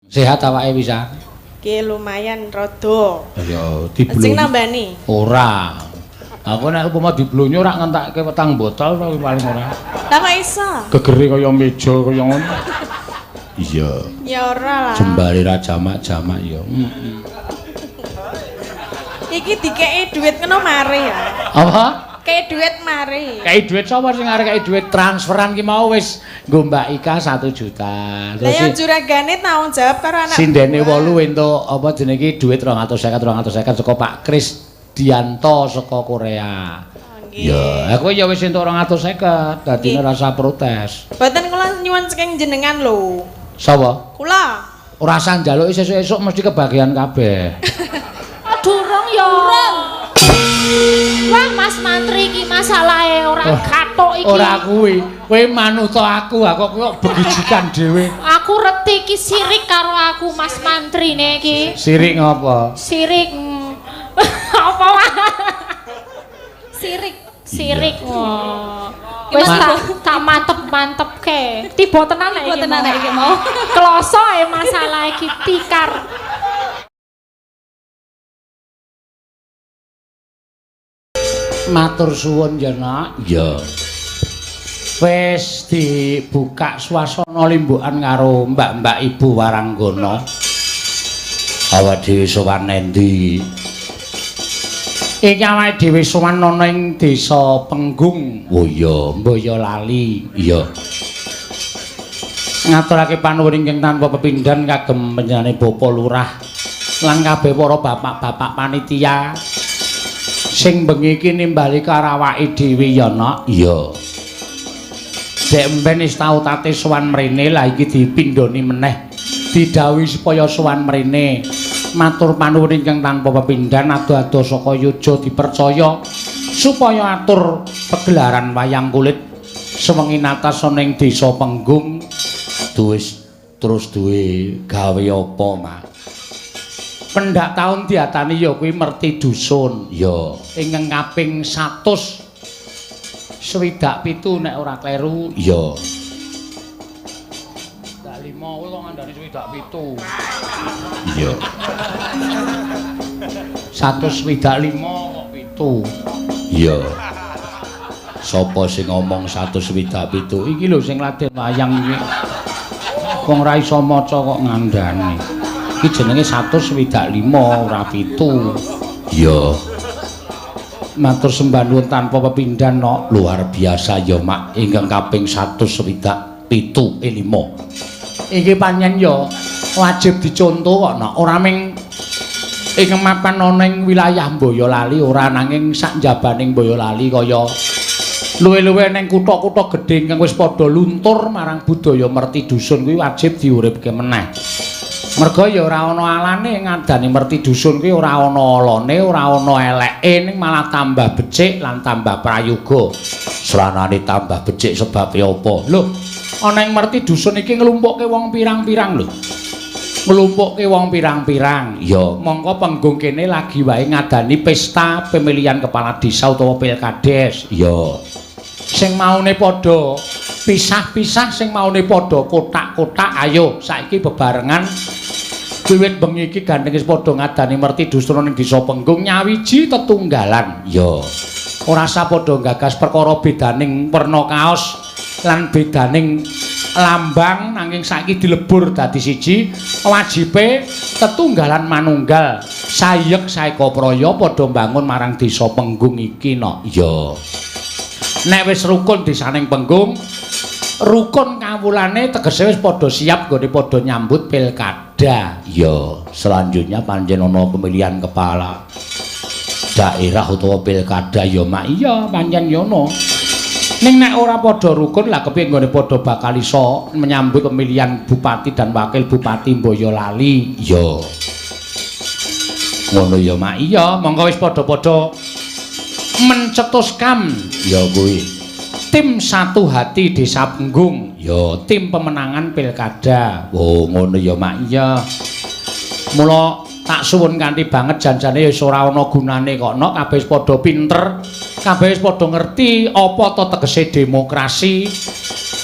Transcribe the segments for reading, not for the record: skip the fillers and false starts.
Sehat awake bisa? Ki lumayan rada. Ya, Sing nambani. Ora. Aku nek upama diblonyo ora ngentakke petang botol to paling ora. Lah kok iso? Gegere kaya meja kaya ngono. Iya. Ya ora lah. Jembare ra jamak-jamak ya. Heeh. Iki dikeki dhuwit ngono mari ya. Apa? Kei dhuwit mari. Kei dhuwit sapa sing arep kei dhuwit transferan ki mau wis nggo Mbak Ika 1 juta. Lah ya juragane tanggung jawab karo anak. Sindene 8 entuk apa jenenge iki dhuwit 250 250 saka Pak Kris Dianto saka Korea. Oh, nggih. Ya, aku ya wis entuk 250, dadine rasa protes. Mboten kula nyuwun saking jenengan lho. Sapa? Kula. Ora usah njaluk sesuk-esuk mesti kebagian kabeh. Durung ya. Durung. Wah, Mas Mantri iki masalahe ora kathok iki. Ora kuwi. Kowe manut aku, aku kok begijikan dhewe. Aku reti iki sirik karo aku Mas Mantrine iki. Sirik ngopo? Sirik. Apa wae? Sirik. Sirik. Wah. Wis tak mantep-mantepke. Tiba tenan nek iki. Tiba tenan nek iki mau. Kloso e masalah iki tikar. Matur suwun ya, Nak. Iya. Wis dibuka swasana limbukan karo mbak-mbak Ibu Waranggana. Awak dhewe sowan endi? Iki awake dhewe sowan ana ing Desa Penggung. Oh iya, Boyolali. Iya. Ngaturake panuwun ingkang tanpa pepindhan kagem panjenengane Bapak Lurah lan kabeh para bapak-bapak panitia sing bengi iki nimbali karo awake dhewe ya, Nak. Iya. Dek mben wis tau tate sowan mrene, lah iki dipindhoni meneh. Didhawuhi supaya sowan mrene. Matur panuwun ingkang tanpa pepindhan ado-ado saka Yojo dipercaya supaya atur pegelaran wayang kulit sewengi natas ana ing Desa Penggung. Duwis terus duwe gawe apa, Mak? Pendak taun diatani ya kuwi merti dusun. Ya, ingkang kaping 167 nek ora kleru. Ya. Dak 5 kowe kok ngandani 67. Iya. 165 kok 7. Iya. Sapa sing ngomong 167? Iki lho sing laden wayang iki. Wong ora iso maca kok ngandani. Iki jenenge 165 ora 7. Iya. Matur sembah nuwun tanpa pepindhan, Nok. Luar biasa ya, Mak. Ingkang kaping 167 5. Iki pancen ya wajib dicontoh kok, Nok. Ora ming ing mapan ana ing wilayah Boyolali ora, nanging sak njabaning Boyolali kaya luwe-luwe ning kutha-kutha gedhe ingkang wis padha luntur marang budaya merti dusun kuwi wajib diuripke meneh. Merga ya ora ana alane ngadani merti dusun kuwi ora ana alane, ora ana eleke, ning malah tambah becik lan tambah prayoga. Sranane tambah becik sebabe apa? Lho, ana ing merti dusun iki nglumpukke wong pirang-pirang lho. Nglumpukke wong pirang-pirang. Ya, mongko penggung kene lagi wae ngadani pesta pemilihan kepala desa utawa pilkades. Ya. Sing maune padha pisah-pisah, sing maune padha kotak-kotak, ayo saiki bebarengan wiwit bengi iki gandeng wis padha ngadani merti dusun ning Desa Penggung nyawiji tetunggalan. Ya. Ora usah padha gagas perkara bedaning werna kaos lan bedaning lambang, nanging saiki dilebur dadi siji, wajibe tetunggalan manunggal sayek saeka praya padha mbangun marang Desa Penggung iki, Nok. Ya. Nek wis rukun desaning Penggung, rukun kawulane tegese wis padha siap nggone padha nyambut pilkada. Ya, selanjutnya pancen ana pemilihan kepala daerah utawa pilkada ya, Mak. Iya, pancen ya ana. Ning nek ora padha rukun lah kepiye nggone padha bakal iso menyambut pemilihan bupati dan wakil bupati Boyolali. Ya. Ngono ya, Mak. Iya, monggo wis padha-padha mencetuskan ya kuwi tim satu hati Desa Penggung, ya tim pemenangan pilkada. Oh, ngono ya, Mak. Iya. Mula tak suwun kanthi banget janjane wis ora ana gunane kok, Nok. Kabeh wis padha pinter, kabeh wis padha ngerti apa to tegese demokrasi.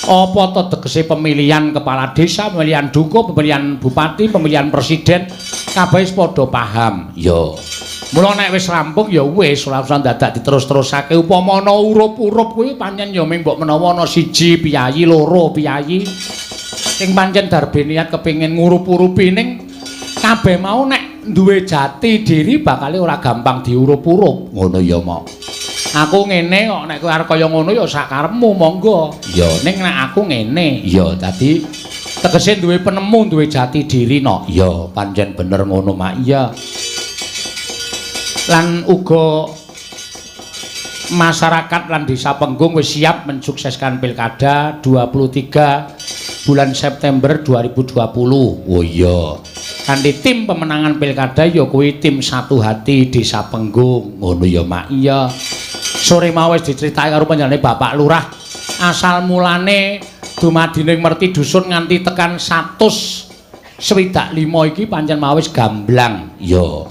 Apa to tegese pemilihan kepala desa, pemilihan dukuh, pemilihan bupati, pemilihan presiden, kabeh wis padha paham. Ya. Mula nek wis rampung ya wis ora usah dadak diterus-terusake. Upama ana urup-urup kuwi pancen ya ming mbok menawa ana siji piyayi, loro piyayi sing pancen darbe niat kepengin ngurup-urupi, ning kabeh mau nek duwe jati diri bakale ora gampang diurup-urup. Ngono ya, Mok. Aku ngene kok, nek kowe arep kaya ngono ya sakarepmu, monggo. Ya, ning nek aku ngene. Ya, dadi tegese duwe penemu, duwe jati diri no. Ya, pancen bener ngono, Mak. Iya. Lan uga masyarakat lan Desa Penggung wis siap mensukseskan Pilkada 23 bulan September 2020. Oh iya. Kanthi tim pemenangan Pilkada ya kuwi tim Satu Hati Desa Penggung. Ngono ya, Mak. Iya. Sore mau wis diceritake karo panjenengane Bapak Lurah asal mulane dumadining merti dusun nganti tekan 165 iki pancen mau wis gamblang. Ya.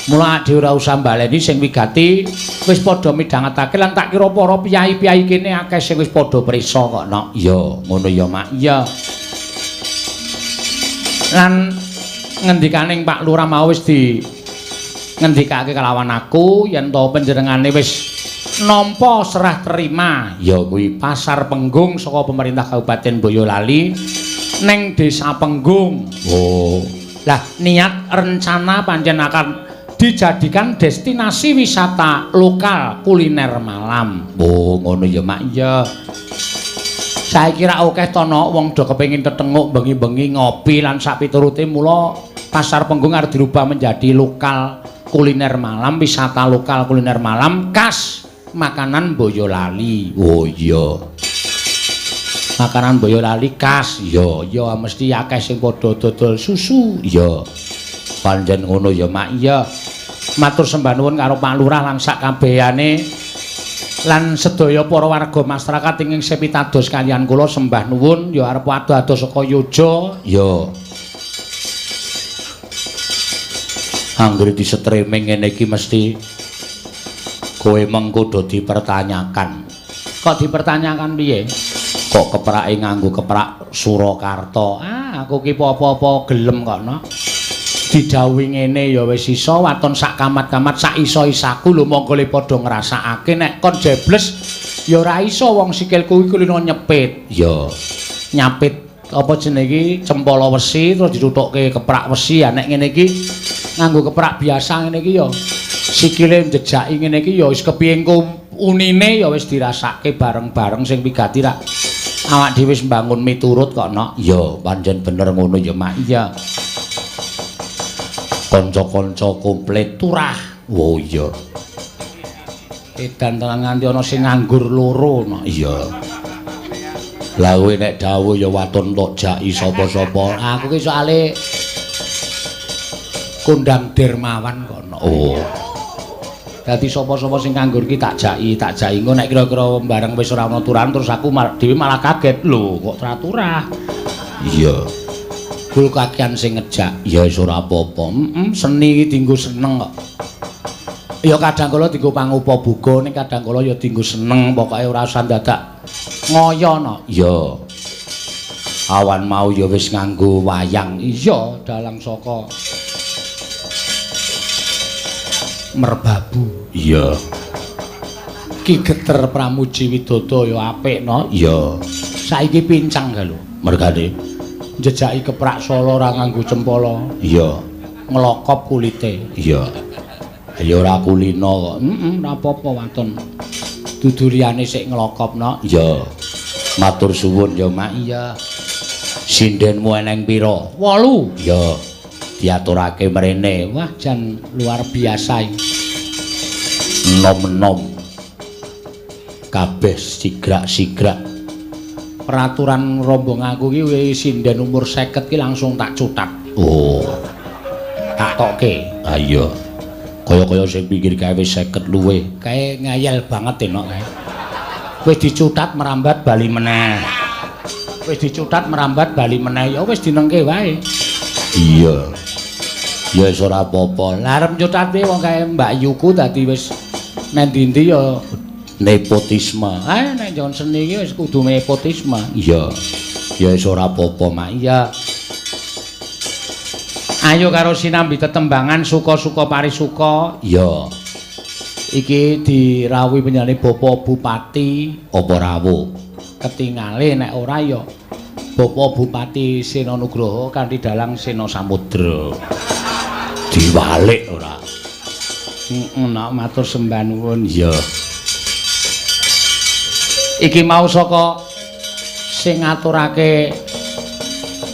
Mula dhewe ora usah mbaleni sing wigati wis padha midhangetake lan tak kira para piyai-piyai kene akeh sing wis padha prisa kok, Nok. Ya, ngono ya, Mak. Iya. Lan ngendikaning Pak Lurah mau wis di ngendikake kelawan aku yen to panjenengane wis nampa serah terima ya kuwi Pasar Penggung saka pemerintah Kabupaten Boyolali ning Desa Penggung. Oh. Lah niat rencana pancen akan dijadikan destinasi wisata lokal kuliner malam. Oh, ngono ya, Mak. Iya. Saya kira akeh to, Nok, wong do kepengin tetenguk bengi-bengi ngopi lan sak piturute, mula Pasar Penggung arep dirubah menjadi lokal kuliner malam, wisata lokal kuliner malam khas makanan Boyolali. Oh iya. Makanan Boyolali khas. Ya, ya mesti akeh sing padha dodol susu. Ya. Pancen ngono ya, Mak. Iya. Matur sembah nuwun karo Pak Lurah lan sak kabehane lan sedaya para warga masyarakat ingkang sepitados kaliyan kula sembah nuwun ya arep ado-ado saka Yoja. Ya. Anggere di streaming ngene iki mesti kowe mengko do dipertanyakan. Kok dipertanyakan piye? Kok keprake nganggo keprak Surakarta? Ah, aku ki apa-apa gelem kok, Nok. Didhawuhi ngene ya wis iso, waton sak kamat-kamat sak iso-isaku lho monggo le padha ngrasakake. Nek kon jebles ya ora iso, wong sikilku iki kulino nyepit. Ya. Nyapit apa jenenge iki cempala wesi terus ditutukke keprak wesi. Ya nek ngene iki nganggo keprak biasa ngene iki ya sikile njejaki ngene iki ya wis kepiye engko unine ya wis dirasake bareng-bareng sing wigati rak awak dhewe wis mbangun miturut kok, Nok. Ya pancen bener ngono ya, Mak. Iya. Kanca-kanca komplit turah. Oh iya. Edan tenan nganti ana sing nganggur loro, Nok. Iya. Lah kowe nek dawuh ya waton tok jaki sapa-sapa. Aku ki soale kondang dermawan kok, Nok. Oh. Dadi sapa-sapa sing nganggur ki tak jaki, tak jaki. Engko nek kira-kira bareng wis ora ana turahan terus aku dhewe malah kaget. Lho, kok ora turah? Iya. Gul kakean sing ngejak. Ya wis ora apa-apa. Seni iki dienggo seneng kok. Ya kadang kala dienggo pangupa-buga, ning kadang kala ya dienggo seneng, pokoke ora usah dadak ngoyo, no. Ya. Awan mau ya wis nganggo wayang. Iya, dalang saka Merbabu. Iya. Ki Geter Pramuji Widodo ya apik, no. Iya. Saiki pincang ga lho. Mergane njejaki keprak Solo ora nganggo cempala. Iya. Nglokop kulite. Iya. Ya ora kulino kok. Heeh, ora apa-apa waton. Dudu liyane sik nglokop, no. Iya. Matur suwun ya, Mak. Iya. Sindenmu eneng pira? 8. Iya. Diaturake mrene. Wah, jan luar biasa iki. Nom-nom. Kabeh sigrak-sigrak. Peraturan rombong aku ki wis sinden umur 50 ki langsung tak cutak. Oh. Tak tokke. Ha iya. Kaya-kaya sing pinggir kae wis 50 luwih. Kae ngayal banget enok kae. Wis dicutat merambat bali meneh. Wis dicutat merambat bali meneh. Ya wis dinengke wae. Iya. Ya wis ora apa-apa. Lah arep nyutate wong kae Mbak Yuku dadi wis nang ndi-ndi ya Nepotisme. Ah nek njon seni iki wis kudu nepotisme. Iya. Ya wis ora apa-apa, Mak. Iya. Ayo karo sinambi tetembangan suka-suka parisuka. Iya. Iki dirawuhi panjenengane Bapak Bupati apa rawuh? Ketingale nek ora ya Bapak Bupati Sena Nugroho kanthi dalang Sena Samudra. Diwalik ora? Heeh, nak matur sembah nuwun. Iya. Iki mau saka sing ngaturake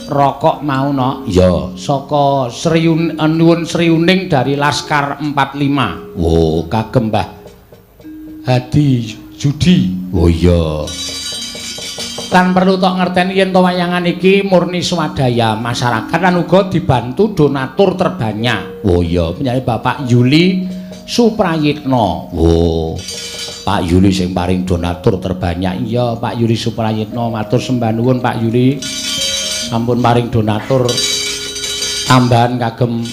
rokok mau nok. Iya, saka Nuwun Sriuning dari Laskar 45. Oh, kagem Mbah Hadi Judi. Oh iya. Lan perlu tok ngerteni yen to wayangan iki murni swadaya masyarakat lan uga dibantu donatur terbanyak. Oh iya, punyane Bapak Yuli Suprayitno. Oh. Pak Yuli sing paring donatur terbanyak. Iya, Pak Yuli Suprayitno, matur sembah nuwun Pak Yuli. Sampun paring donatur tambahan kagem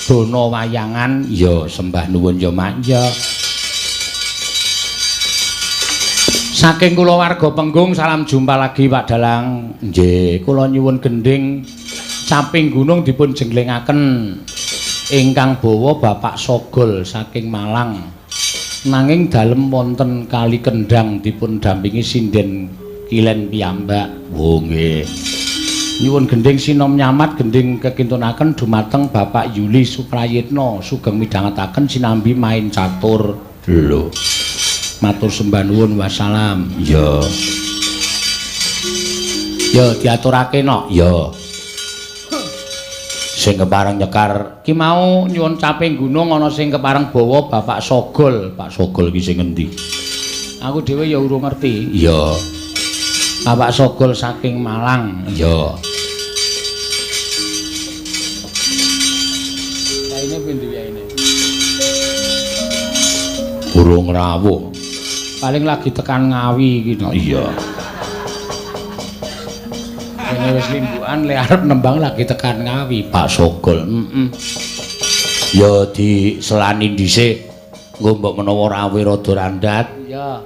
dono wayangan. Ya sembah nuwun ya Mak. Ya. Saking kula warga Penggung salam jumpa lagi Pak Dalang. Nggih, kula nyuwun gendhing Caping Gunung dipun jenglengaken ingkang bawa Bapak Sogol saking Malang. Nanging dalem wonten Kali Kendhang dipun dampingi sinden Kilen piyambak. Oh nggih. Nyuwun gendhing sinom nyamat gendhing kekintunaken dumateng Bapak Yuli Suprayitno sugeng midhangetaken sinambi main catur. Lho. Matur sembah nuwun wassalam. Ya. Ya diaturake nok. Ya. Sing kepareng nyekar ki mau nyuwun Caping Gunung ana sing kepareng bawa Bapak Sogol. Pak Sogol ki sing ngendi? Aku dhewe ya urung ngerti. Iya. Bapak Sogol saking Malang. Iya. Kaine pundi wae? Urung rawuh. Paling lagi tekan Ngawi iki no. Iya. Dene wis limbukan le arep nembang lagi tekan Ngawi Pak Sogol. Heeh. Ya diselani dhisik. Engko mbok menawa rawuh rada randat. Iya.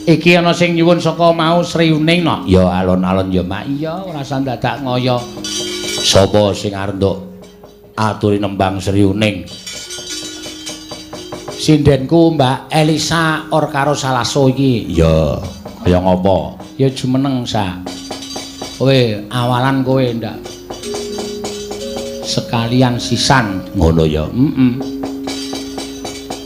Iki ana sing nyuwun saka mau Sriuning no. Ya alon-alon ya Mak. Iya, ora usah dadak ngoyo. Sapa sing arep nduk aturi nembang Sriuning? Sindenku Mbak Elisa Orkaro Salaso iki. Ya, kaya ngopo? Ya jumeneng sa. Kowe awalan kowe ndak sekalian sisan ngono ya.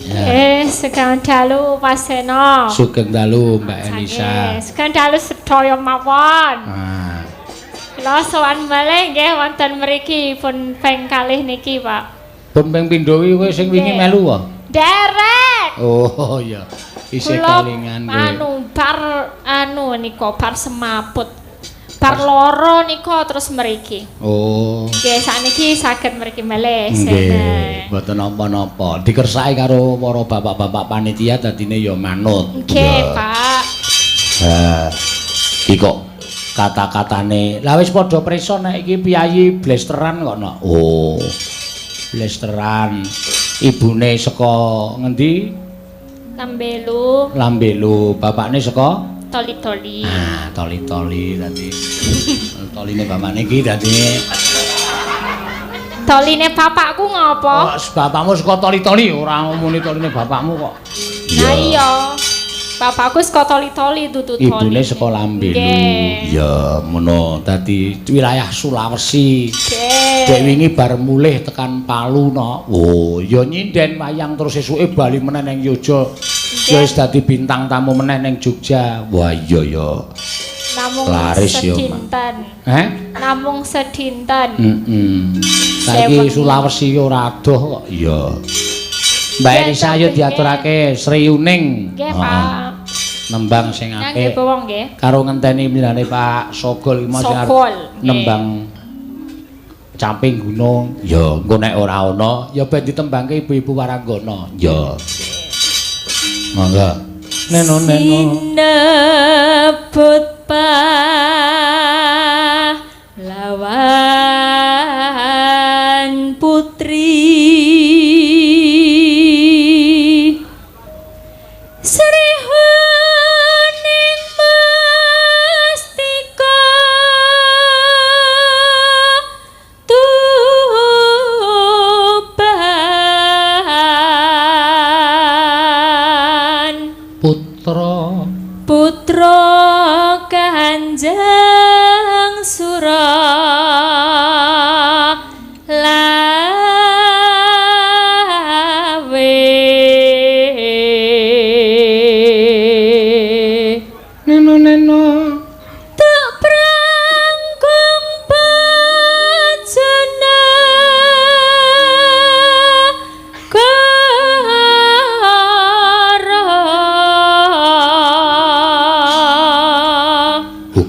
Heeh. Sugeng dalu Mas Sena. Sugeng dalu Mbak Elisa. Sugeng dalu sedaya mawon. Ah. Kula sowan malih nggih wonten mriki pun ping kalih niki, Pak. Pun ping pindho kowe sing wingi melu wae. Derek. Oh iya. Isih kelingan kowe. Anu bar anu nika bar semaput. Bar loro nika terus mriki. Oh. Nggih sakniki saged mriki malih. Nggih, mboten napa-napa. Dikersake karo para bapak-bapak panitia dadine ya manut. Nggih, Pak. Ha. Iki kok kata-katane. Lah wis padha prisa nek iki piyayi blesteran kok nok. Oh. Blesteran. Ibune saka ngendi? Lambelu. Lambelu. Bapakne saka? Toli-toli. Ah, toli-toli dadi. Toline bapakne iki dadi. Toline bapakku ngopo? Oh, bapakmu saka toli-toli ora ngomongin toline bapakmu kok. Lah iya. Bapakku saka toli-toli dudu toli. Ibune saka Lambelu. Iya, ngono. Dadi wilayah Sulawesi. Dek wingi bar mulih tekan Palu no. Oh, ya nyinden wayang terus esuke bali meneh ning Yogya. Ya wis dadi bintang tamu meneh ning Jogja. Wah iya ya. Namung laris ya. Sedinten. Heh? Namung sedinten. Heeh. Saiki Sulawesi ora adoh kok. Iya. Mbak Elisa ayo diaturake Sriuning. Nggih, Pak. Nembang sing apik. Nggih, nggih. Karo ngenteni milane Pak Sogol iki sing arep nembang Caping Gunung. Ya, engko nek ora ana ya ben ditembangke ibu-ibu waranggana. Ya. Monggo. Neno neno. Sinebut pahlawan putri Sri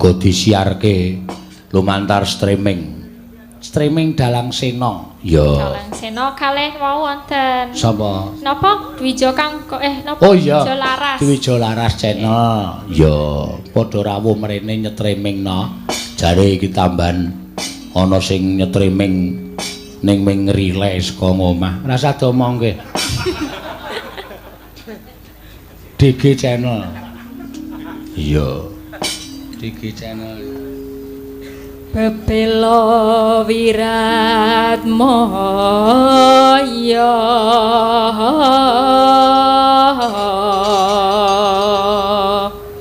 Uga disiarke lumantar streaming. Streaming Dalang Sena. Ya. Dalang Sena kalih wau wonten. Sapa? Napa Dwijo kang napa? Oh iya. Dwijo Laras. Dwijo Laras channel. Ya, padha rawuh mrene nyetriming no. Jare iki tambahan ana sing nyetriming ning ming relay saka omah. Rasa diomongke. DG channel. Iya. DG channel. Bebela wirat moyo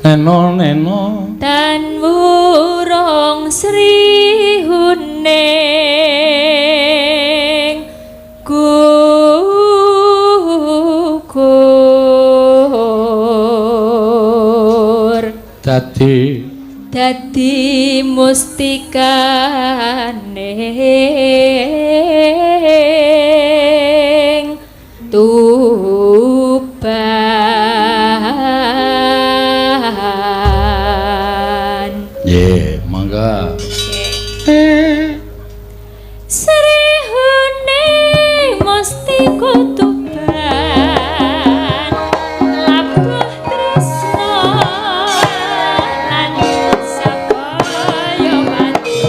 Neno neno tan wurung sri huning gugur dadi dadi mustikane Tuban. Nggih, mangga. Sri huning mustika Tuban labuh tresna lan sakaya pati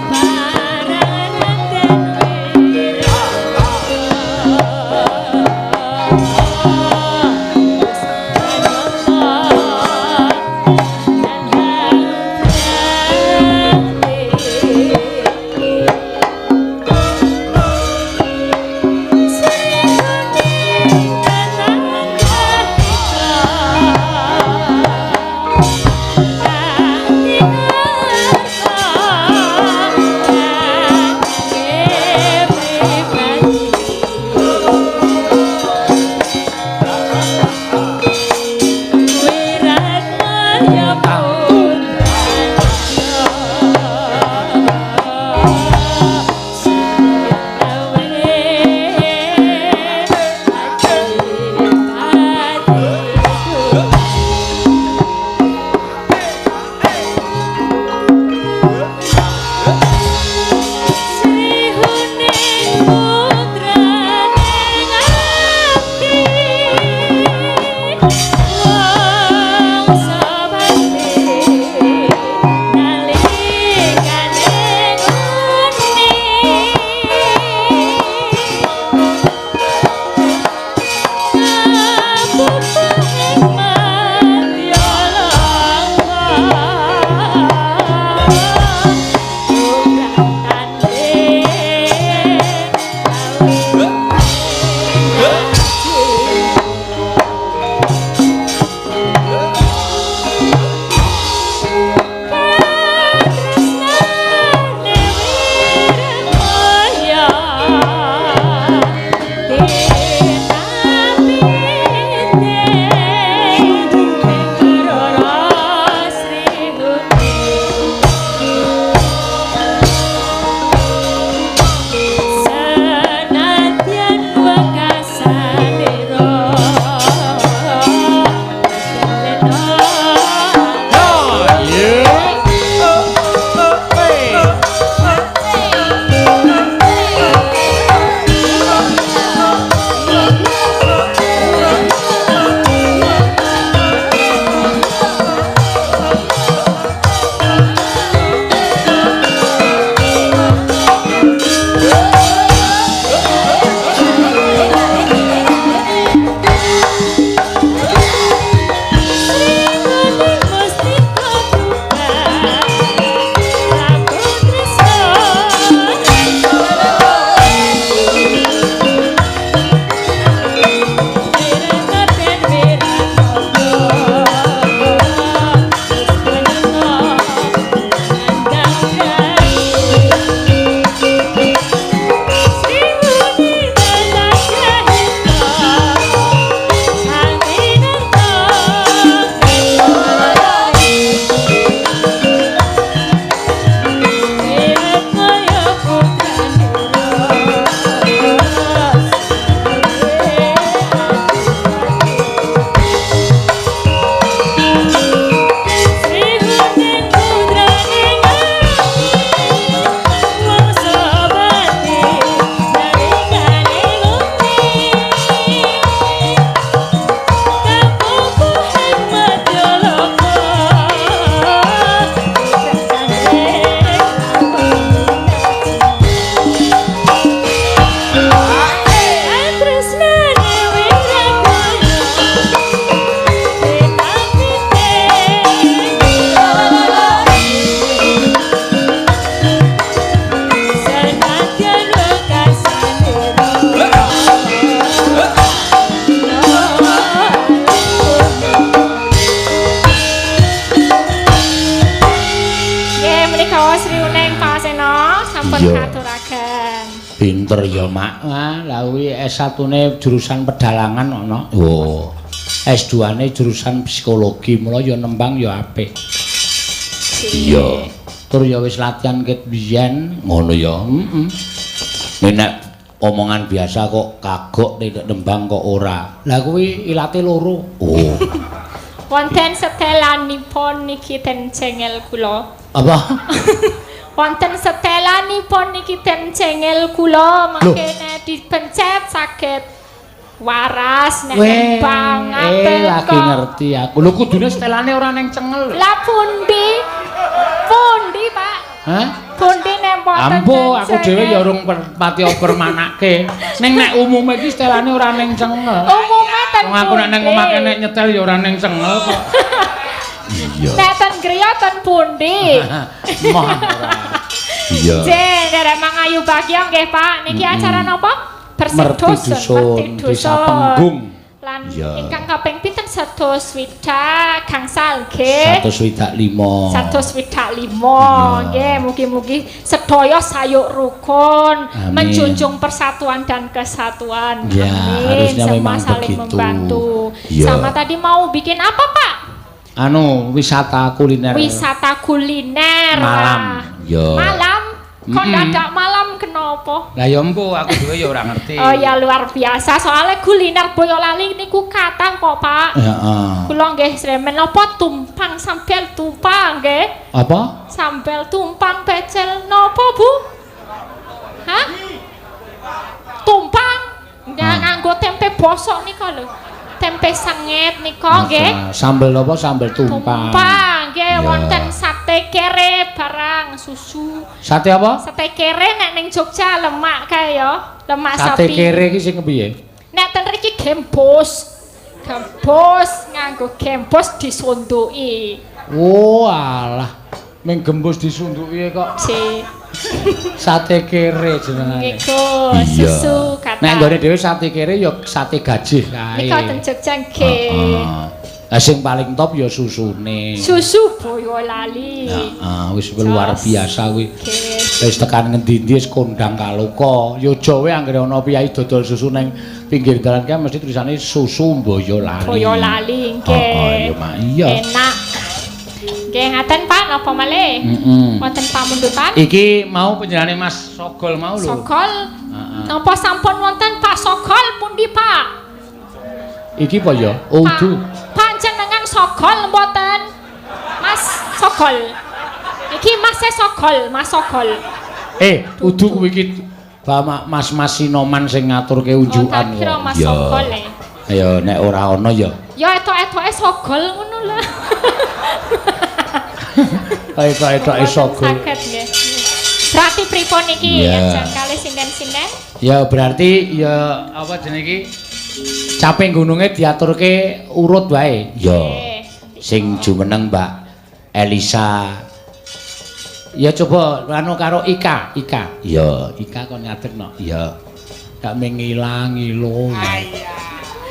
parang Raden Wira. Menika Sri Uneng Pak Seno sampun katuraken. Pinter ya, Mak. Wah, lah kuwi S1-ne jurusan pedalangan ana. Oh. S2-ne jurusan psikologi, mula ya nembang ya apik. Iya. Tur ya wis latihan ket biyen, ngono ya. Heeh. Nek omongan biasa kok kagok nek nembang kok ora. Lah kuwi ilate loro. Oh. Wonten setelanipun niki ten cengel kula. Apa? Wonten setelanipun niki ten cengel kula mangkene dipencet saged waras nek nembang ngaten lagi ngerti aku. Lho kudune setelane ora ning cengel. Lah pundi? Pundi, Pak? Hah? Pundi nek mboten? Ambo aku dhewe ya urung pati permanake. Ning nek umume iki setelane ora ning cengel. Umume ten. Wong aku nek ning omah kene nyetel ya ora ning cengel kok. Iya. Nek ten griya ten pundi? Moh ora. Iya. Nggih, nderek mangayu bagya nggih, Pak. Niki acara napa? Bersih dusun, Desa Penggung. Lan ingkang kaping pinten 160 gangsal nggih. 165. 165 nggih, mugi-mugi sedaya sayuk rukun, menjunjung persatuan dan kesatuan. Ya, amin. harusnya semua memang saling begitu. Membantu. Ya. Sama tadi mau bikin apa, Pak? Anu, wisata kuliner. Wisata kuliner. Malam. Ya. Malam. Kok dadak malam kenapa? Lah ya empu aku dhewe ya ora ngerti. Oh ya luar biasa, soalnya kuliner Boyolali niku kathah kok, Pak. Heeh. Kula nggih sremen napa tumpang sambel tumpang nggih. Apa? Sambel tumpang pecel napa, Bu? Hah? Tumpang nganggo tempe bosok nika lho. Tempe sanget nika nggih. Sambel apa? Sambel tumpang. Tumpang nggih, wonten sate kere barang susu. Sate apa? Sate kere nek ning Jogja lemak kae ya, lemak sate sapi. Sate kere iki sing kepiye? Nek ten mriki gembos. Gembos nganggo gembos disunduki. Oh alah, ming gembos disunduki kok. Si. Sate kere jenengane. Niku susu kathah. Nek nggone dhewe sate kere ya sate gajih kae. Nika ten Jogja nggih. Lah sing paling top ya susune. Susu Boyolali. Heeh, wis luar biasa kuwi. Wis tekan ngendi-endi wis kondang kaloka. Ya Jawa anggere ana piyai dodol susu ning pinggir dalan kae mesti tulisane susu Boyolali. Boyolali nggih. Heeh, ya mak iya. Enak. Nggih ngaten Pak, napa malih? Wonten pamundutan? Iki mau panjenengane Mas Sogol mau lho. Sogol. Heeh. Napa sampun wonten Pak Sogol pundi Pak? Iki apa ya? Oh, udu. Panjenengan Sogol mboten? Mas Sogol. Iki Mas Sogol, Mas Sogol. Udu kuwi iki Mas-mas Sinoman sing ngaturke unjukan. Oh, tak kira Mas Sogol e. Ayo nek ora ana ya. Ya etok-etoke Sogol ngono lho. Etok-etoke Sogol. Berarti pripun iki yen kalih sinden-sinden? Ya berarti ya apa jenenge iki? Caping gununge diaturke urut wae. Ya. Sing jumeneng Mbak Elisa. Ya coba anu karo Ika, Ika. Ya, Ika kon ngadegno. Ya. Gak mung ngilang ngilo.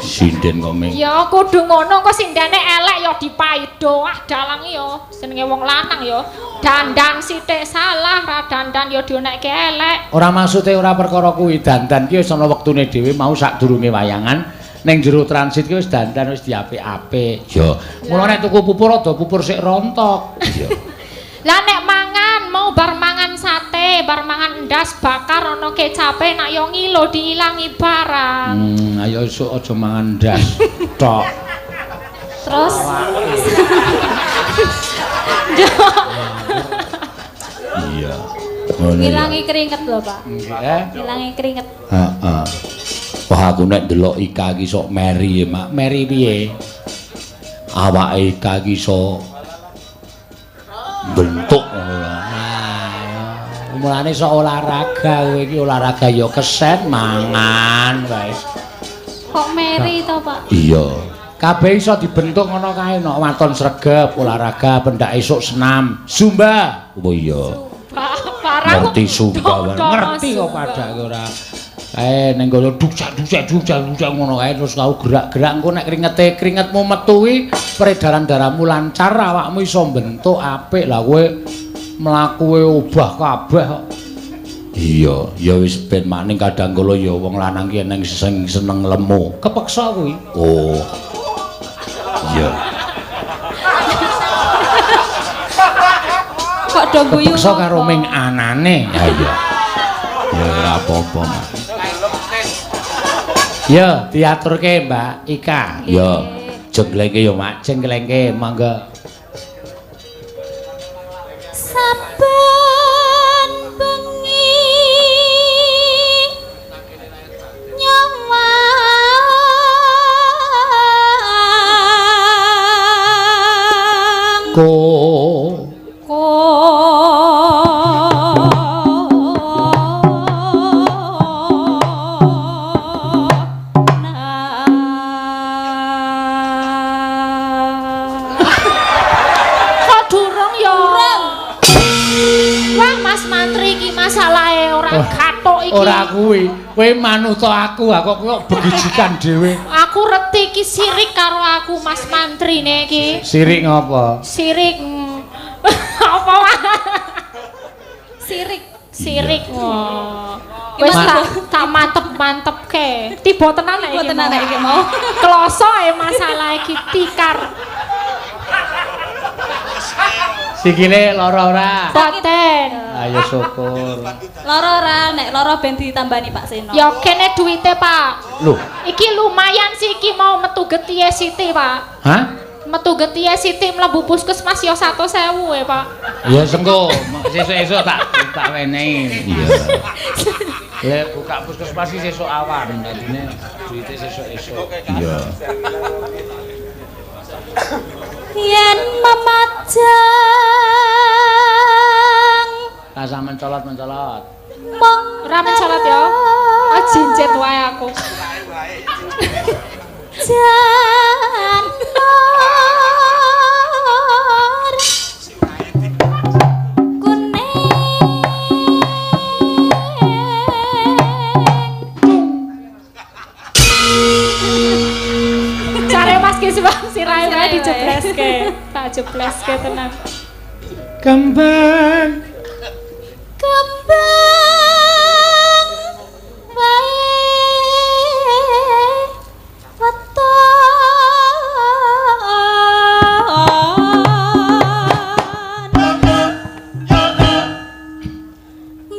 Sinden kok ming. Ya kudu ngono kok sindene elek ya dipaido. Ah dalang ya jenenge wong lanang ya. Dandan sithik salah, ra dandan ya dionekke elek. Ora maksude ora perkara kuwi, dandan ki wis ana wektune dhewe mau sadurunge wayangan ning jero transit ki wis dandan wis diapik-apik. Ya. Mula nek tuku pupur rada pupur sik rontok. Ya. Lah nek mangan mau bar mangan sate, bar mangan endas bakar ana kecape nak yo ngilo diilangi barang. Ayo esuk aja mangan ndas tok. Terus iya. Ngilangi keringet lho, Pak. Nggih. Ngilangi keringet. Heeh. Wah aku nek ndelok Ika iki sok meri, Mak. Meri piye? Awake Ika iki sok bentuk ngono lho. Nah, mulane sok olahraga kowe iki olahraga ya keset mangan wae. Kok meri to, Pak? Iya. Kabeh iso dibentuk ngono kae nek waton sregep olahraga pendak esuk senam, zumba. Oh iya. Ngerti zumba. Ngerti kok padake ora. Kae ning kono duksak duksak duksak duksak ngono kae terus kau gerak-gerak engko nek kringete kringetmu metu kuwi peredaran darahmu lancar awakmu iso bentuk apik. Lah kowe Mlakuwe obah kabeh kok. Iya, ya wis ben maning kadang kala ya wong lanang ki eneng sing seneng lemu. Kepeksa kuwi. Oh. Iya. Kok do guyu. Kepeksa karo ming anane. Ya iya. Ya ora apa-apa, Mas. Ya, diaturke Mbak Ika. Ya. Jengglengke ya, Mak. Jengglengke, monggo. Saben bengi nyawang ko Kok durung ya? Wah, Mas Mantri iki masalahe ora gathuk iki. Ora kuwi. Kowe manut aku, aku kok begijikan dhewe. Aku reti iki sirik karo aku Mas Mantrine iki. Sirik ngopo? Sirik. Apa wae? Sirik. Sirik. Wah. Wis tak mantep-mantepke. Tiba tenan nek iki. Tiba tenan nek iki mau. Kloso e masalah iki tikar. Sikile lara ora? Boten. Ayo syukur. Lara ora, nek lara ben ditambani Pak Seno. Ya kene duwite, Pak. Loh, iki lumayan sih iki mau metu getihe siti, Pak. Hah? Metu getihe siti mlebu puskesmas ya 100.000 e, Pak. Ya sengko, sesuk-esuk tak wenehi. Iya. Lek buka puskesmas iki sesuk awan, dadine duwite sesuk-esuk. Iya. Yen memajang rasa mencolot-mencolot. Ora mencolot ya. Oh jinjet wae aku. Janur kuning. Jare Mas Kiswang sirahe wae dijebleske. Tak jebleske tenan. Kembang kembang wae weton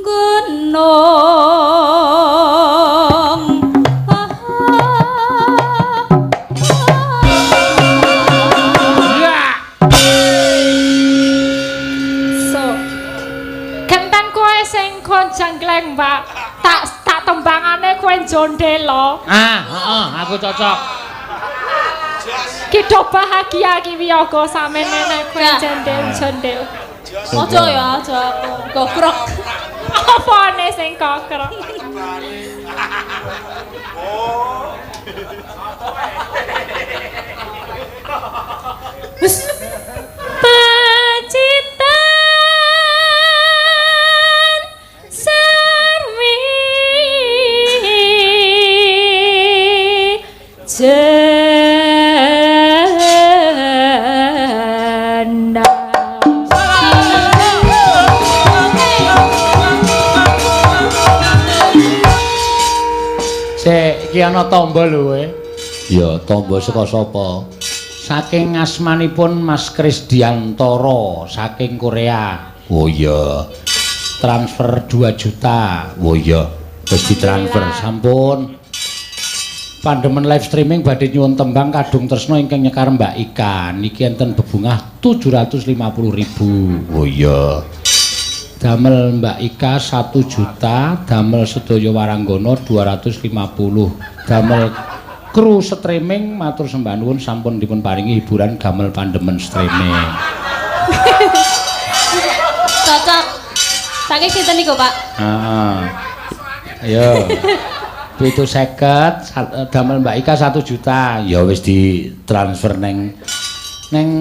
gunung. So genten kowe sing kon jenggleng, Mbak. Tak tembangane kowe jondelo. Ah, heeh, aku cocok. Ki do bahagia ki wiyaga samene nek kowe jondel-jondel. Aja ya, aja aku gokrok. Apane sing kokrok? Wis. Pacitan sarwi jenda. Sik, iki ana tamba lho kowe. Ya, tamba saka sapa? Saking asmanipun Mas Krisdiantoro saking Korea. Oh iya. Transfer 2 juta. Oh iya, wis ditransfer sampun. Pandemen live streaming badhe nyuwun tembang Kadung Tresna ingkang nyekar Mbak Ika. Niki enten bebungah 750.000. Oh iya. Damel Mbak Ika 1 juta, damel sedaya waranggana 250. Damel kru streaming matur sembah nuwun sampun dipun paringi hiburan gamel pandemen streaming. Cocok. Saking sinten niku, Pak? Heeh. Ayo. 750 damel Mbak Ika 1 juta. Ya wis ditransfer neng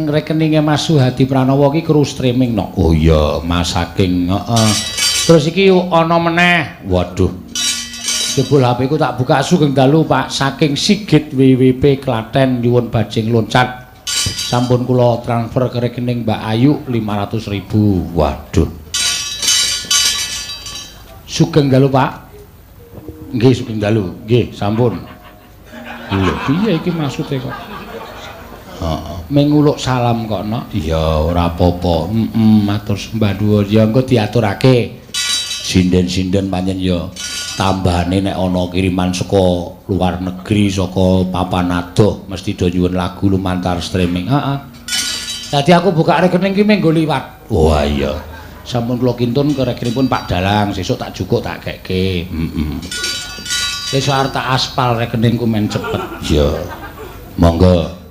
rekeninge Mas Suhadi Pranowo ki kru streaming no. Oh iya, Mas saking heeh. Terus iki ana meneh. Waduh. Jebul HP ku tak buka sugeng dalu Pak saking Sigit WWP Klaten nyuwun bajing loncat Sampun kula transfer ke rekening Mbak Ayu 500.000. Waduh. Sugeng dalu, Pak. Nggih, sugeng dalu. Nggih, sampun. Lho, piye iki maksude kok? Heeh, menguluk salam kok, Nok. Iya, ora apa-apa. Heeh, matur sembah nuwun. Ya engko diaturake. Sinden-sinden pancen ya tambahane nek ana kiriman saka luar negeri, saka papan adoh mesti do nyuwun lagu lumantar streaming. Heeh. Dadi aku buka rekening ki menggo liwat. Wah iya. Sampun kula kintun ke rekeningipun Pak Dalang, sesuk tak jukuk tak kekke. Heeh. Sesuk arep tak aspal rekeningku men cepet. Iya. Monggo.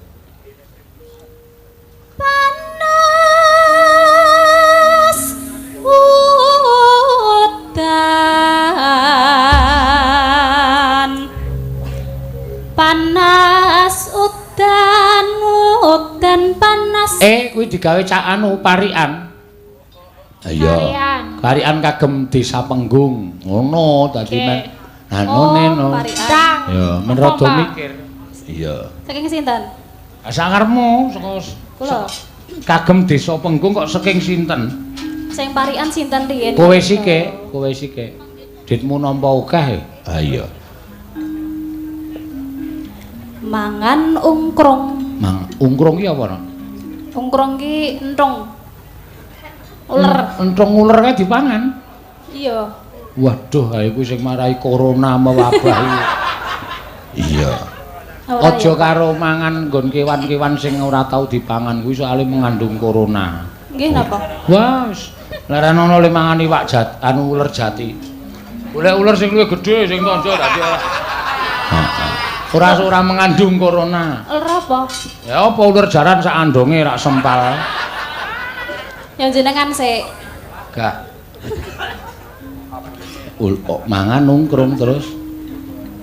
Panas udan, panas udan, udan panas. Kuwi digawe cak anu parikan. Iya. Parikan kagem Desa Penggung. Ngono dadi men anune no. Parikan. Ya, men rada mikir. Iya. Saking sinten? Sakarmu saka kula. Kagem Desa Penggung kok saking sinten? Sing parikan sinten riyen? Kowe sike, kowe sike. Ditmu nampa akeh. Ha iya. Mangan ungkrung. Mang ungkrung ki apa, Nok? Ungkrung ki entung. Uler. Entung uler kae dipangan. Iya. Waduh, ha iku sing marai corona mewabah iki. Iya. Aja karo mangan nggon kewan-kewan sing ora tau dipangan kuwi soalé mengandung corona. Nggih napa? Wah, wis leren ana le mangan iwak jat, anu uler jati. Golek uler sing luwih gedhe sing tandha dadi ora. Heeh. Ora mengandung corona. Uler apa? Ya apa uler jaran sak andonge rak sempal. Yang jenengan sik. Gah. Mangan nungkrung terus.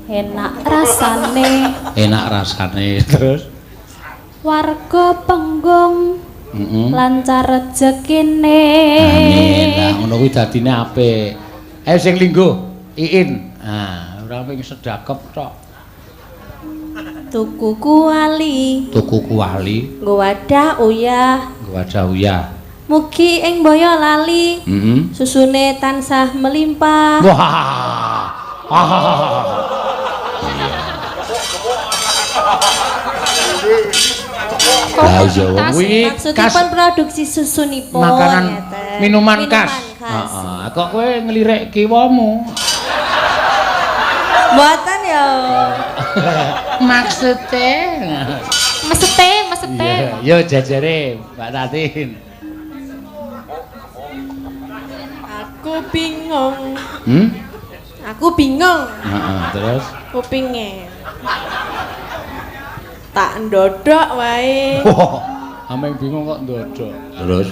Enak rasane. Enak rasane terus. Warga Penggung. Lancar rezekine. Amin. Lah ngono kuwi dadine apik. Ayo sing lingguh, Iin. Ah, ora mung sedakep tok. Tuku kuali. Tuku kuali. Nggo wadah uyah. Nggo wadah uyah. Mugi ing Boyolali. Susune tansah melimpah. Wah. Lah iya kuwi maksudipun produksi susunipun makanan minuman khas. Heeh, kok kowe nglirik kiwamu? Mboten ya. Maksude mesete. Ya jajare Mbak Tatin. Aku bingung. Aku bingung. Heeh, terus kupinge. Tak ndodok wae. Wah, ameng bingung kok ndodok. Terus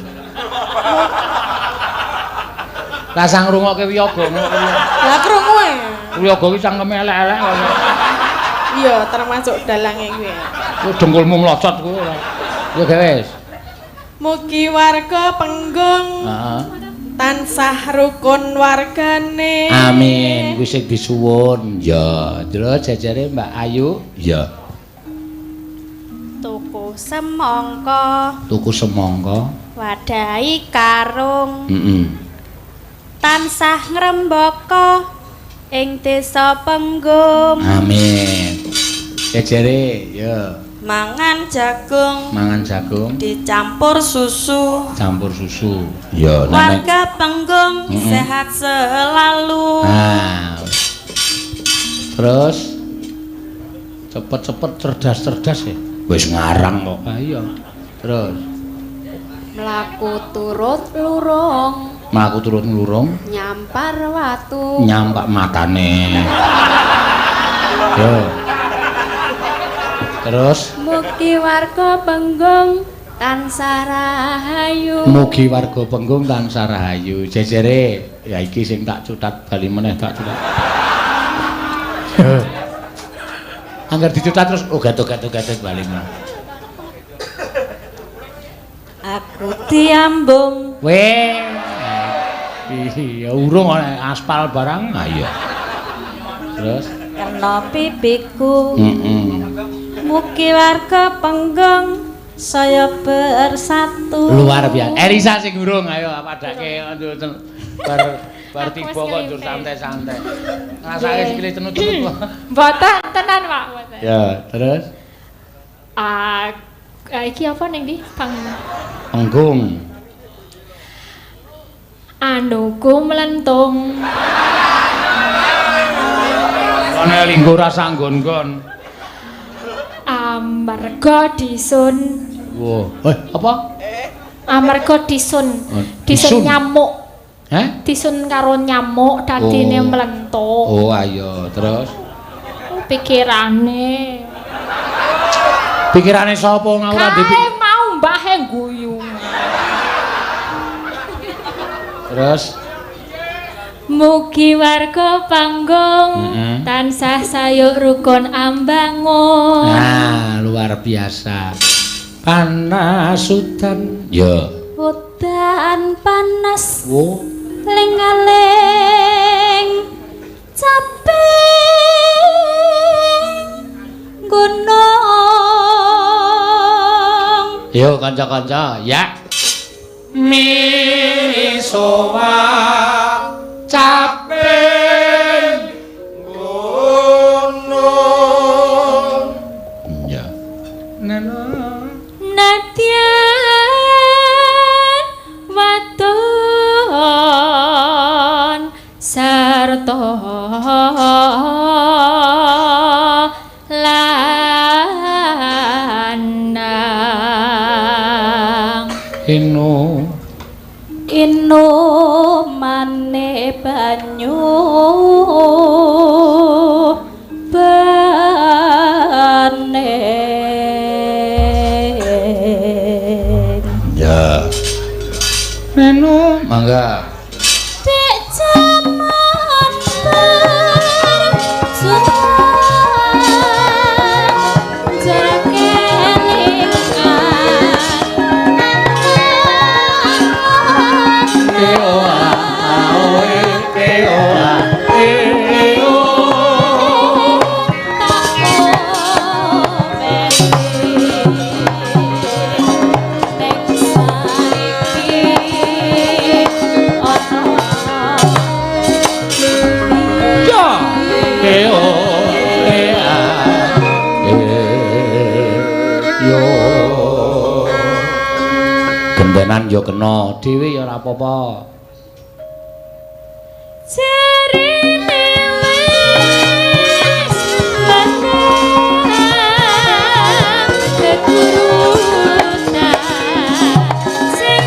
Lah ngrungokke wiyaga ngono kuwi. Lah krungu e. Wiyaga ki cangkeme elek-elek kok. Iya, termasuk dalange kuwi. Ku dengkulmu mlocot kuwi ora. Ya wis. Mugi warga Penggung. Heeh. Tansah rukun wargane. Amin. Kuwi sing disuwun. Ya, terus jajare Mbak Ayu. Ya. Tuku semangka. Tuku semangka. Wadahi karung. Heeh. Tansah ngrembaka ing Desa Penggung. Amin. Jajare, ya. Mangan jagung. Mangan jagung dicampur susu. Campur susu. Ya, warga Penggung sehat selalu. Nah. Terus cepet-cepet cerdas-cerdas ya. Wis ngarang kok. Ah iya. Terus mlaku turut lurung. Mlaku turut nglurung, nyampar watu. Nyampak matane. Yo. Terus mugi warga Penggung tansah rahayu. Mugi warga Penggung tansah rahayu. Jejere, ya iki sing tak cutat bali meneh tak cutat. Angger dicutat terus oh gatuk-gatuk-gatuk bali meneh. Aku diambung. Weh. Iya urung aspal barang. Ah iya. Terus kena pipiku. Mugi warga Penggung Saya bersatu. Luar biasa. Elisa sing urung ayo padake bar bar tiba kok njur santai-santai. Ngrasake sikile cenut-cenut. Mboten tenan, Pak, mboten. Ya, terus Ah, iki apa ning ndi? Panggung. Anuku mlentung. Ana linggo rasa nggon-nggon. Amarga disun. Wah, apa? Amarga disun. Oh, Disun nyamuk. Heh? Disun karo nyamuk dadine mlentung. Oh, ayo, terus pikirane. Pikirane sapa ngawur dipikir? Kae mau mbahe guyu. Terus mugi warga panggung tansah sayuk rukun ambangun. Nah, luar biasa. Panas udan. Ya. Udan panas. Wo. Ling-aling caping gunung. Yo kanca-kanca, ya. Misowa caping gunung. Ya. Nana nadyan wadon sarta lanang inu inu mane banyu bening. Ya. Nenu mangga. Dek jaman berjuang jarak kelingan E o a a o e e o a e e o. Ya. E o e a e yo. Gendenan yo kena dhewe ya ora apa-apa. Jarine wis menang keturunan sing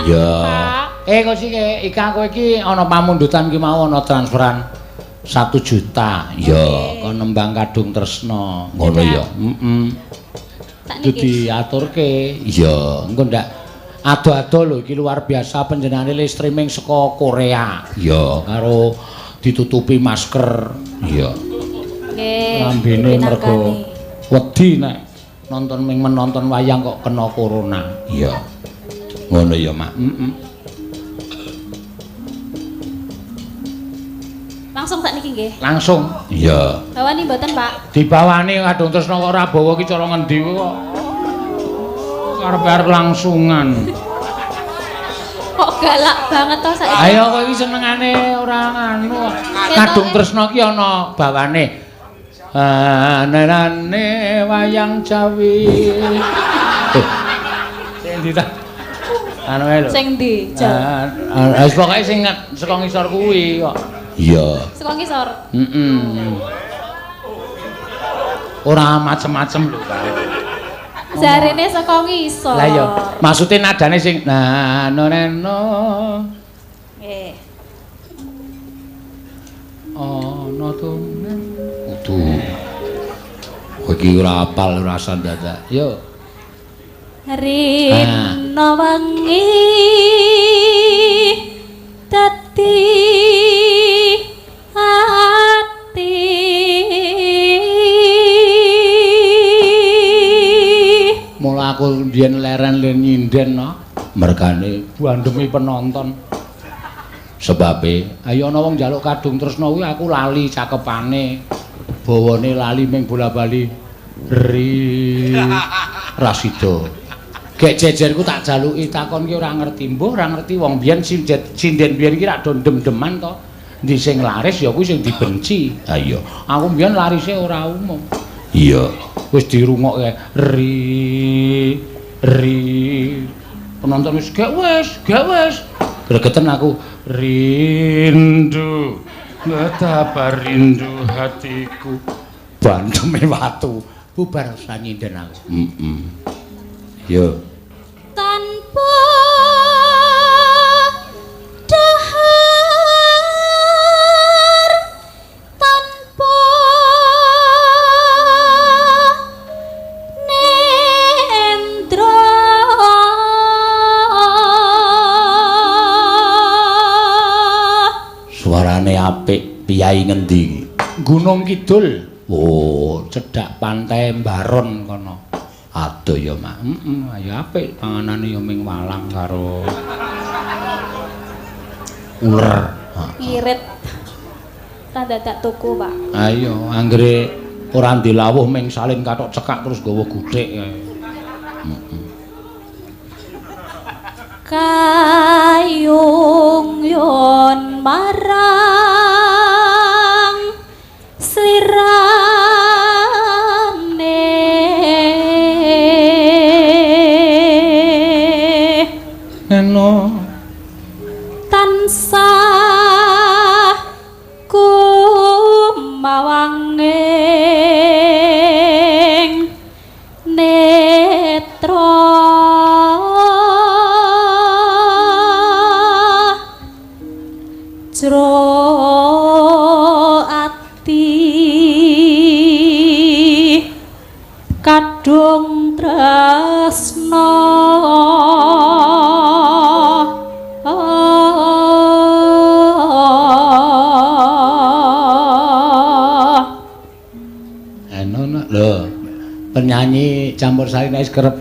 Ya. Pak. Kok sik Ika kowe iki ana pamundutan ki mau ana transferan 1 juta. Ya, kon nembang Kadung Tresna. Ngono ya. Heeh. Tak niki. Diaturke. Iya, engko ndak ado-ado lho iki luar biasa panjenengane le streaming saka Korea. Iya, karo ditutupi masker. Iya. Nggih. Lambene mergo wedi nek nonton ming menonton wayang kok kena corona. Iya. Ngono ya, Mak. Heeh. Langsung sak niki nggih. Langsung. Iya. Bawani mboten, Pak? Dibawani Kadung Tresna kok ora bawa ki cara ngendi kok. Arep-arep langsungan. Kok galak banget to saiki. Ayo kok iki senengane ora nganu. Kadung Tresna ki ana bawane. Anane wayang Jawi. Sing ndi ta? Anu ae lho. Sing ndi? Wis pokoke sing saka ngisor kuwi kok. Iya. Saka ngisor. Heeh. Ora macem-macem lho, Pak. Jarene saka ngisor. Lah iya, maksude nadane sing na no neno. Nggih. Ana tumen. Kudu. Kowe iki ora apal ora dadak. Yo. Rino wengi dadi ati. Mula aku mbiyen leren len nyinden no. Mergane bandemi penonton. Sebabe ayo ana wong njaluk Kadung Tresna kuwi aku lali cakepane. Bawane lali ming bola-bali ri rasida. Gek jejerku tak jaluki takon ki ora ngerti, mbuh ora ngerti wong biyen sinden biyen ki rak do ndem-ndeman to. Endi sing laris ya kuwi sing dibenci. Ha iya, aku biyen larise ora umum. Iya, wis dirungokke ri ri penonton wis gek wis, gek wis. Gregeten aku rindu betapa rindu hatiku. Bandeme watu bubar sanyinden aku. Heeh. Yo. Tanpa dahar, tanpa nendra, Suarane apik, piyai ngendi? Gunung Kidul. Oh, cedhak pantai Mbaron kono. Aduh ya, Mak. Heeh, ya apik panganane ya ming walang karo uler. Ngirit. Ta dadak tuku, Pak. Ayo, anggere ora ndilawuh ming salin kathok cekak terus nggawa guthik kae. Heeh. Kayung yon marang slirane neno tansah kumawanging netra jro ati kadung tresna. Lho, penyanyi campur sari nek kerep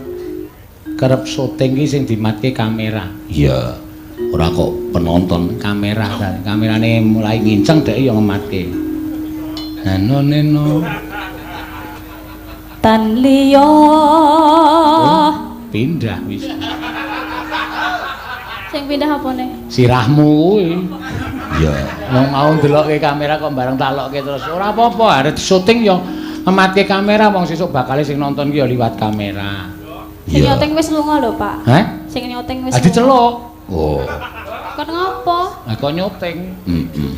kerep syuting ki sing dimatke kamera. Iya. Ora kok penonton, kamera. Kamerane mulai nginceng dhek ya ngematke. Nano neno tan liya pindah wis. Sing pindah apane? Sirahmu kuwi. Iya. Wong mau ndelokke kamera kok bareng tak lokke terus ora apa-apa, arep syuting ya ngematke kamera wong sesuk bakale sing nonton ki ya liwat kamera. Sing nyoting wis lunga lho, Pak. Hah? Sing nyoting wis. Ha diceluk. Oh. Kon ngopo? Lah kok nyoting. Heeh.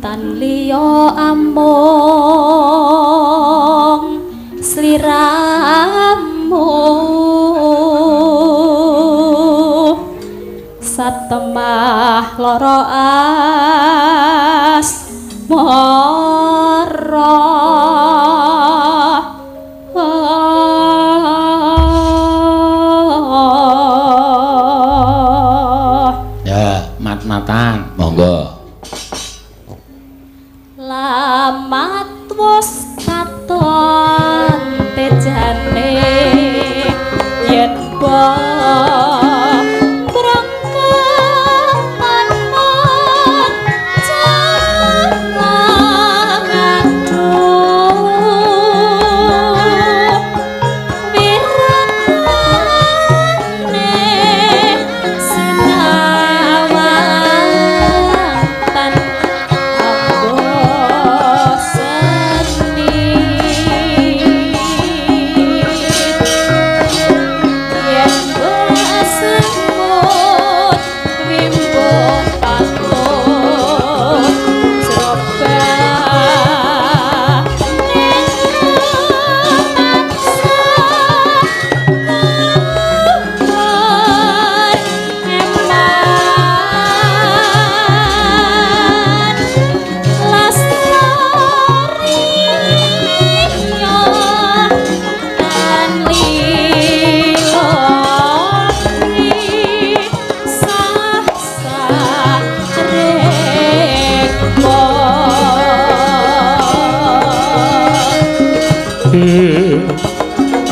Tan liya amung sliramu. Temah loro asmara. Ya, mat-matan, monggo. Lamat wis katon tejane yen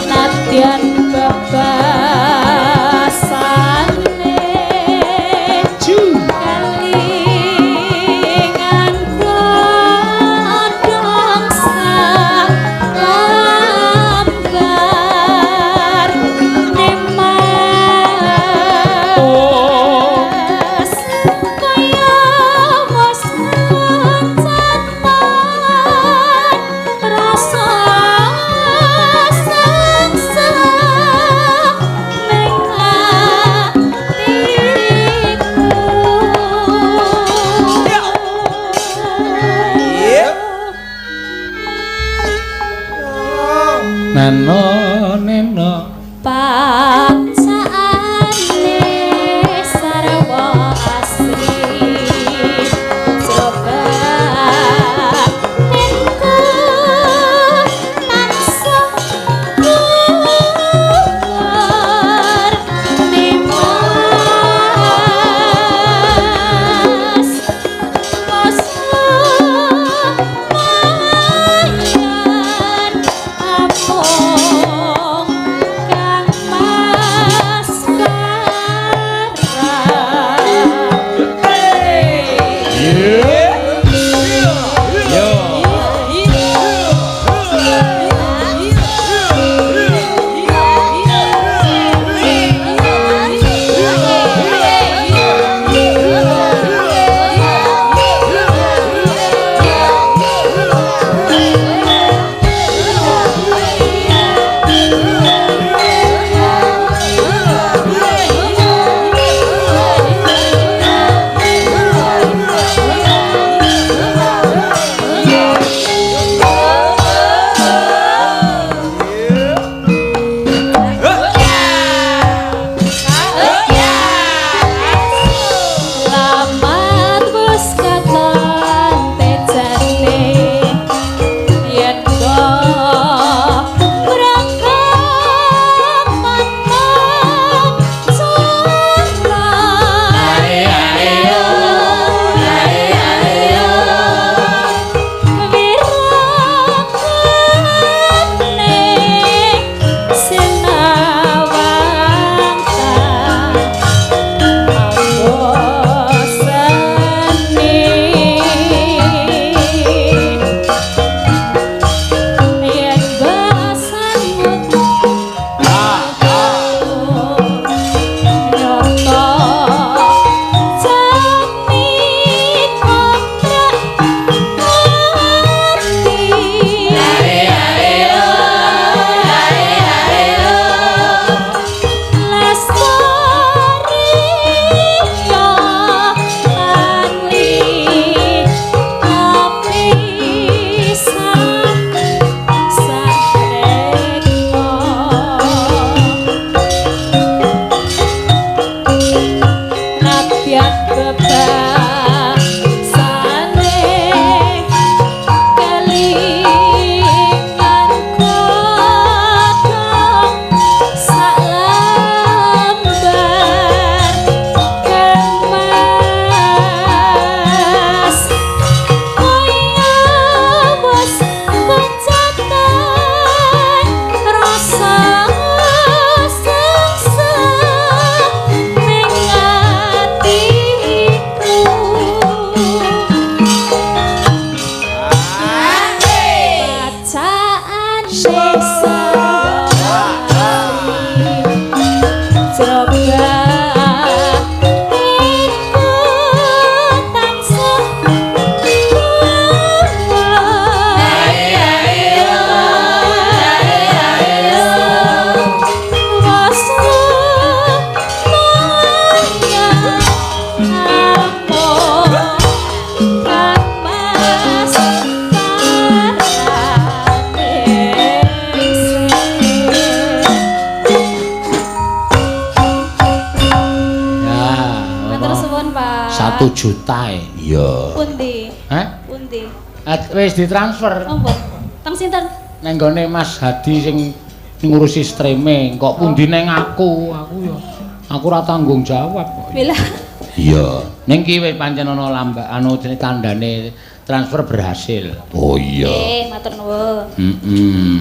Nadyan bebasane kelingan godhong salambar nemas kaya wis kencan rasa sengsara ning atiku. Neno neno Pacaane sarwa asri coba tinku tansah luhur nimas lumayan amung 1 juta e. Iya. Pundi? Hah? Pundi? Wis ditransfer. Oh, mbok. Teng sinten? Neng gone Mas Hadi sing ngurusi streaming, kok pundi neng aku? Aku ya aku ora tanggung jawab kok. Bila. Iya. Ning ki wis pancen ana lambak anu jenenge tandane transfer berhasil. Oh iya. Nggih, matur nuwun. Heeh.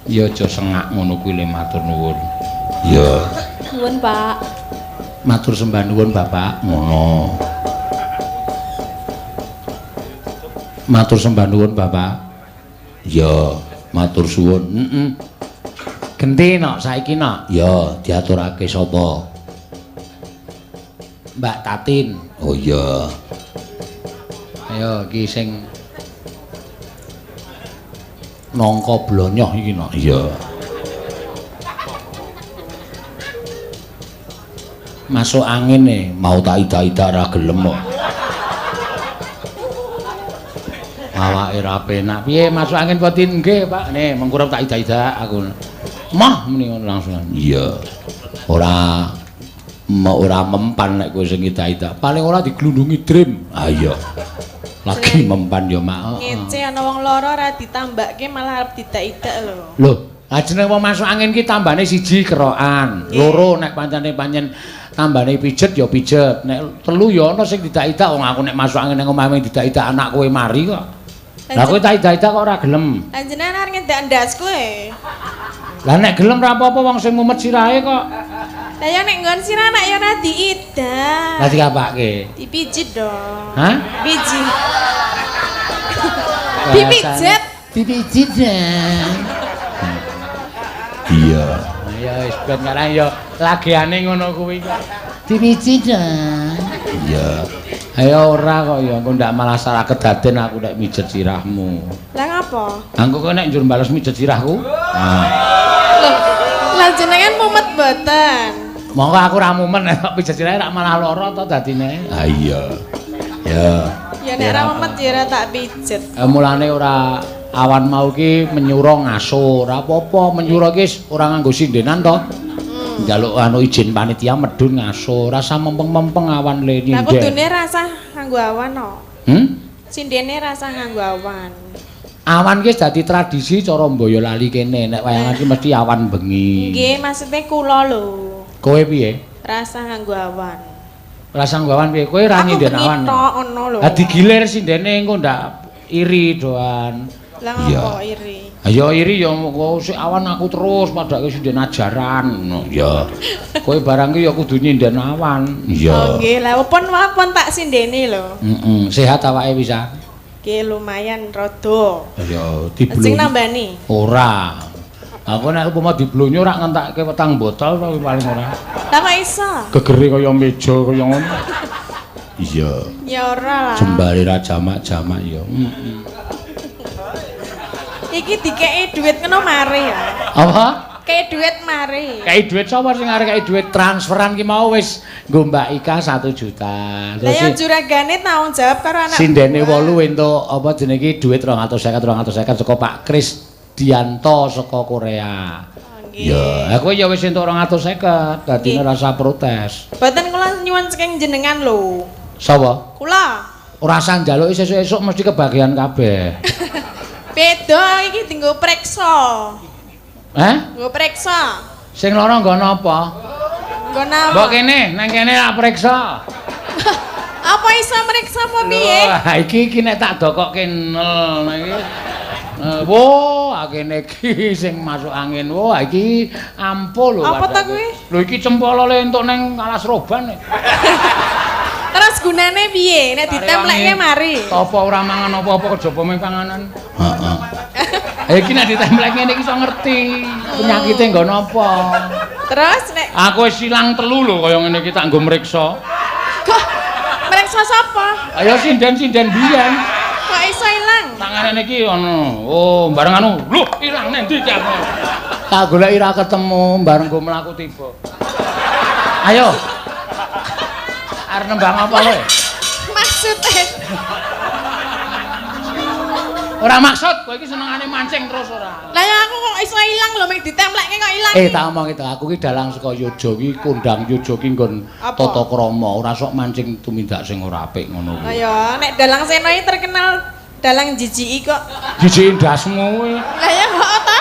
Ya aja sengak ngono kuwi le matur nuwun. Iya. Nuwun, Pak. Matur sembah nuwun Bapak. Ngono. Matur sembah nuwun Bapak. Iya, matur suwun. Heeh. Genti nok saiki nok. Ya, diaturake sapa? Mbak Tatin. Oh iya. Ayo iki sing nangka blonyoh iki nok. Iya. Masuk angin e, mau tak ida-ida ra gelem kok. Awake ra penak. Piye masuk angin apa tin? Nggih, Pak. Nih, mengkurep tak ida-ida aku. Mah muni ngono langsung. Iya. Ora ora mempan nek kowe sing ida-ida. Paling ora diglundungi dream. Ah iya. Lagi mempan ya, Mak. Ngece ana wong lara ora ditambakke malah arep didak-idak lho. Lho, jenenge wong masuk angin ki tambane siji kerokan, loro nek pancene pancen tambane pijet ya pijet, nek telu ya ana sing didak-idak. Wong aku nek masuk angin nang omahe didak-idak anak kowe mari kok. Lah kowe tak idak-idak kok ora gelem. Lah jenengan arep ngedak ndasku e. Lah nek gelem ora apa-apa wong sing mumet sirahe kok. Lah ya nek nggon sirah nak ya ora diidak. Lah dikapake? Dipijit dong. Hah? Pijit. Dipijet. Dipijit ya. Iya. Ya wis ben karang ya lagiane ngono kuwi kok. Dipijit ya. Iya. Ayo ora kok ya engko ndak malah salah kedaden aku nek mijet sirahmu. Lah ngapa? Engko kowe nek njur bales mijet sirahku. Ah. Loh, lah jenengan mumet mboten? Monggo aku ora mumet nek pijet sirahe rak malah lara to dadine. Ha iya. Ya. Ya nek ora mumet ya ora tak pijet. Mulane ora awan mau ki menyura ngaso, ora apa-apa menyura ki ora nganggo sindenan to. Njaluk anu izin panitia medhun ngaso, rasa mempeng-mempeng awan le Lah nyinden. kudune rasah nganggo awan no. Hmm? Sindene rasah nganggo awan. Awan ki dadi tradisi cara Boyolali kene, nek wayangan ki mesti awan bengi. Nggih, maksudnya kula lho. Kowe piye? Rasah nganggo awan. Rasah nganggo awan piye? Kowe ora nyinden awan. Aku bengi tok ngono lho. Lah digilir sindene engko ndak iri doan. Lah ngopo iri? Ya iri ya kok sik awan aku terus padake sinden ajaran. Ngono. Ya. Kowe barang ki ya kudu nyinden awan. Oh nggih, lah pun pun tak sindene lho. Heeh, sehat awake bisa. Nggih lumayan rada. Ya diblonyo. Sing nambani. Ora. Aku nek upama diblonyo ora ngentake petang botol to paling ora. Lah kok iso? Gegere kaya meja kaya ngono. Iya. Ya ora lah. Jembare ra jamak-jamak ya. Heeh. Iki dikeki dhuwit ngono mari ya. Apa? Kei dhuwit mari. Kei dhuwit sapa sing arep kei dhuwit transferan ki mau wis nggo Mbak Ika 1 juta. Lah ya juragane tanggung jawab karo anak. Sindene 8 entuk apa jenenge iki dhuwit 250 250 saka Pak Kris Dianto saka Korea. Nggih. Ya, aku ya wis entuk 250, dadine rasa protes. Mboten kula nyuwun saking jenengan lho. Sapa? Kula. Ora usah njaluki sesuk-esuk mesti kebagian kabeh. Beda iki dienggo preksa. Hah? Nggo preksa. Sing lara nggo napa? Nggo napa? Mbok kene, nang kene tak preksa. Apa iso mreksa apa piye? Lho, iki nek tak dokokke nel iki. Wo, kene iki sing masuk angin. Wo, iki ampuh lho. Apa ta kuwi? Lho iki cempolo le entuk nang Alas Roban. Terus gunane piye? Nek ditempleke mari. Apa ora mangan apa-apa kejaba mung panganan. Heeh. Iki nek ditemplek ngene iki iso ngerti penyakite nggo napa. Terus nek aku wis ilang telu lho kaya ngene iki tak nggo mriksa. Kok mriksa sapa? Ayo sinden-sinden biyen. Kok iso ilang? Tangane iki ana. Oh, bareng anu. Lho, ilang nang ndi iki aku? Tak goleki ra ketemu, bareng nggo mlaku tiba. Ayo. Arep nembang apa kowe? Maksude. Ora maksud, kowe iki senengane mancing terus ora. Lah ya aku kok iso ilang lho, mek ditemplekke kok ilang. Tak omong itu, aku ki dalang saka Yojo ki kondang Yojo ki nggon tata krama, ora sok mancing tumindak sing ora apik ngono kuwi. Lah ya, nek dalang Seno iki terkenal dalang jijiki kok. Jijiki ndasmu kuwi. Lah ya kok ta?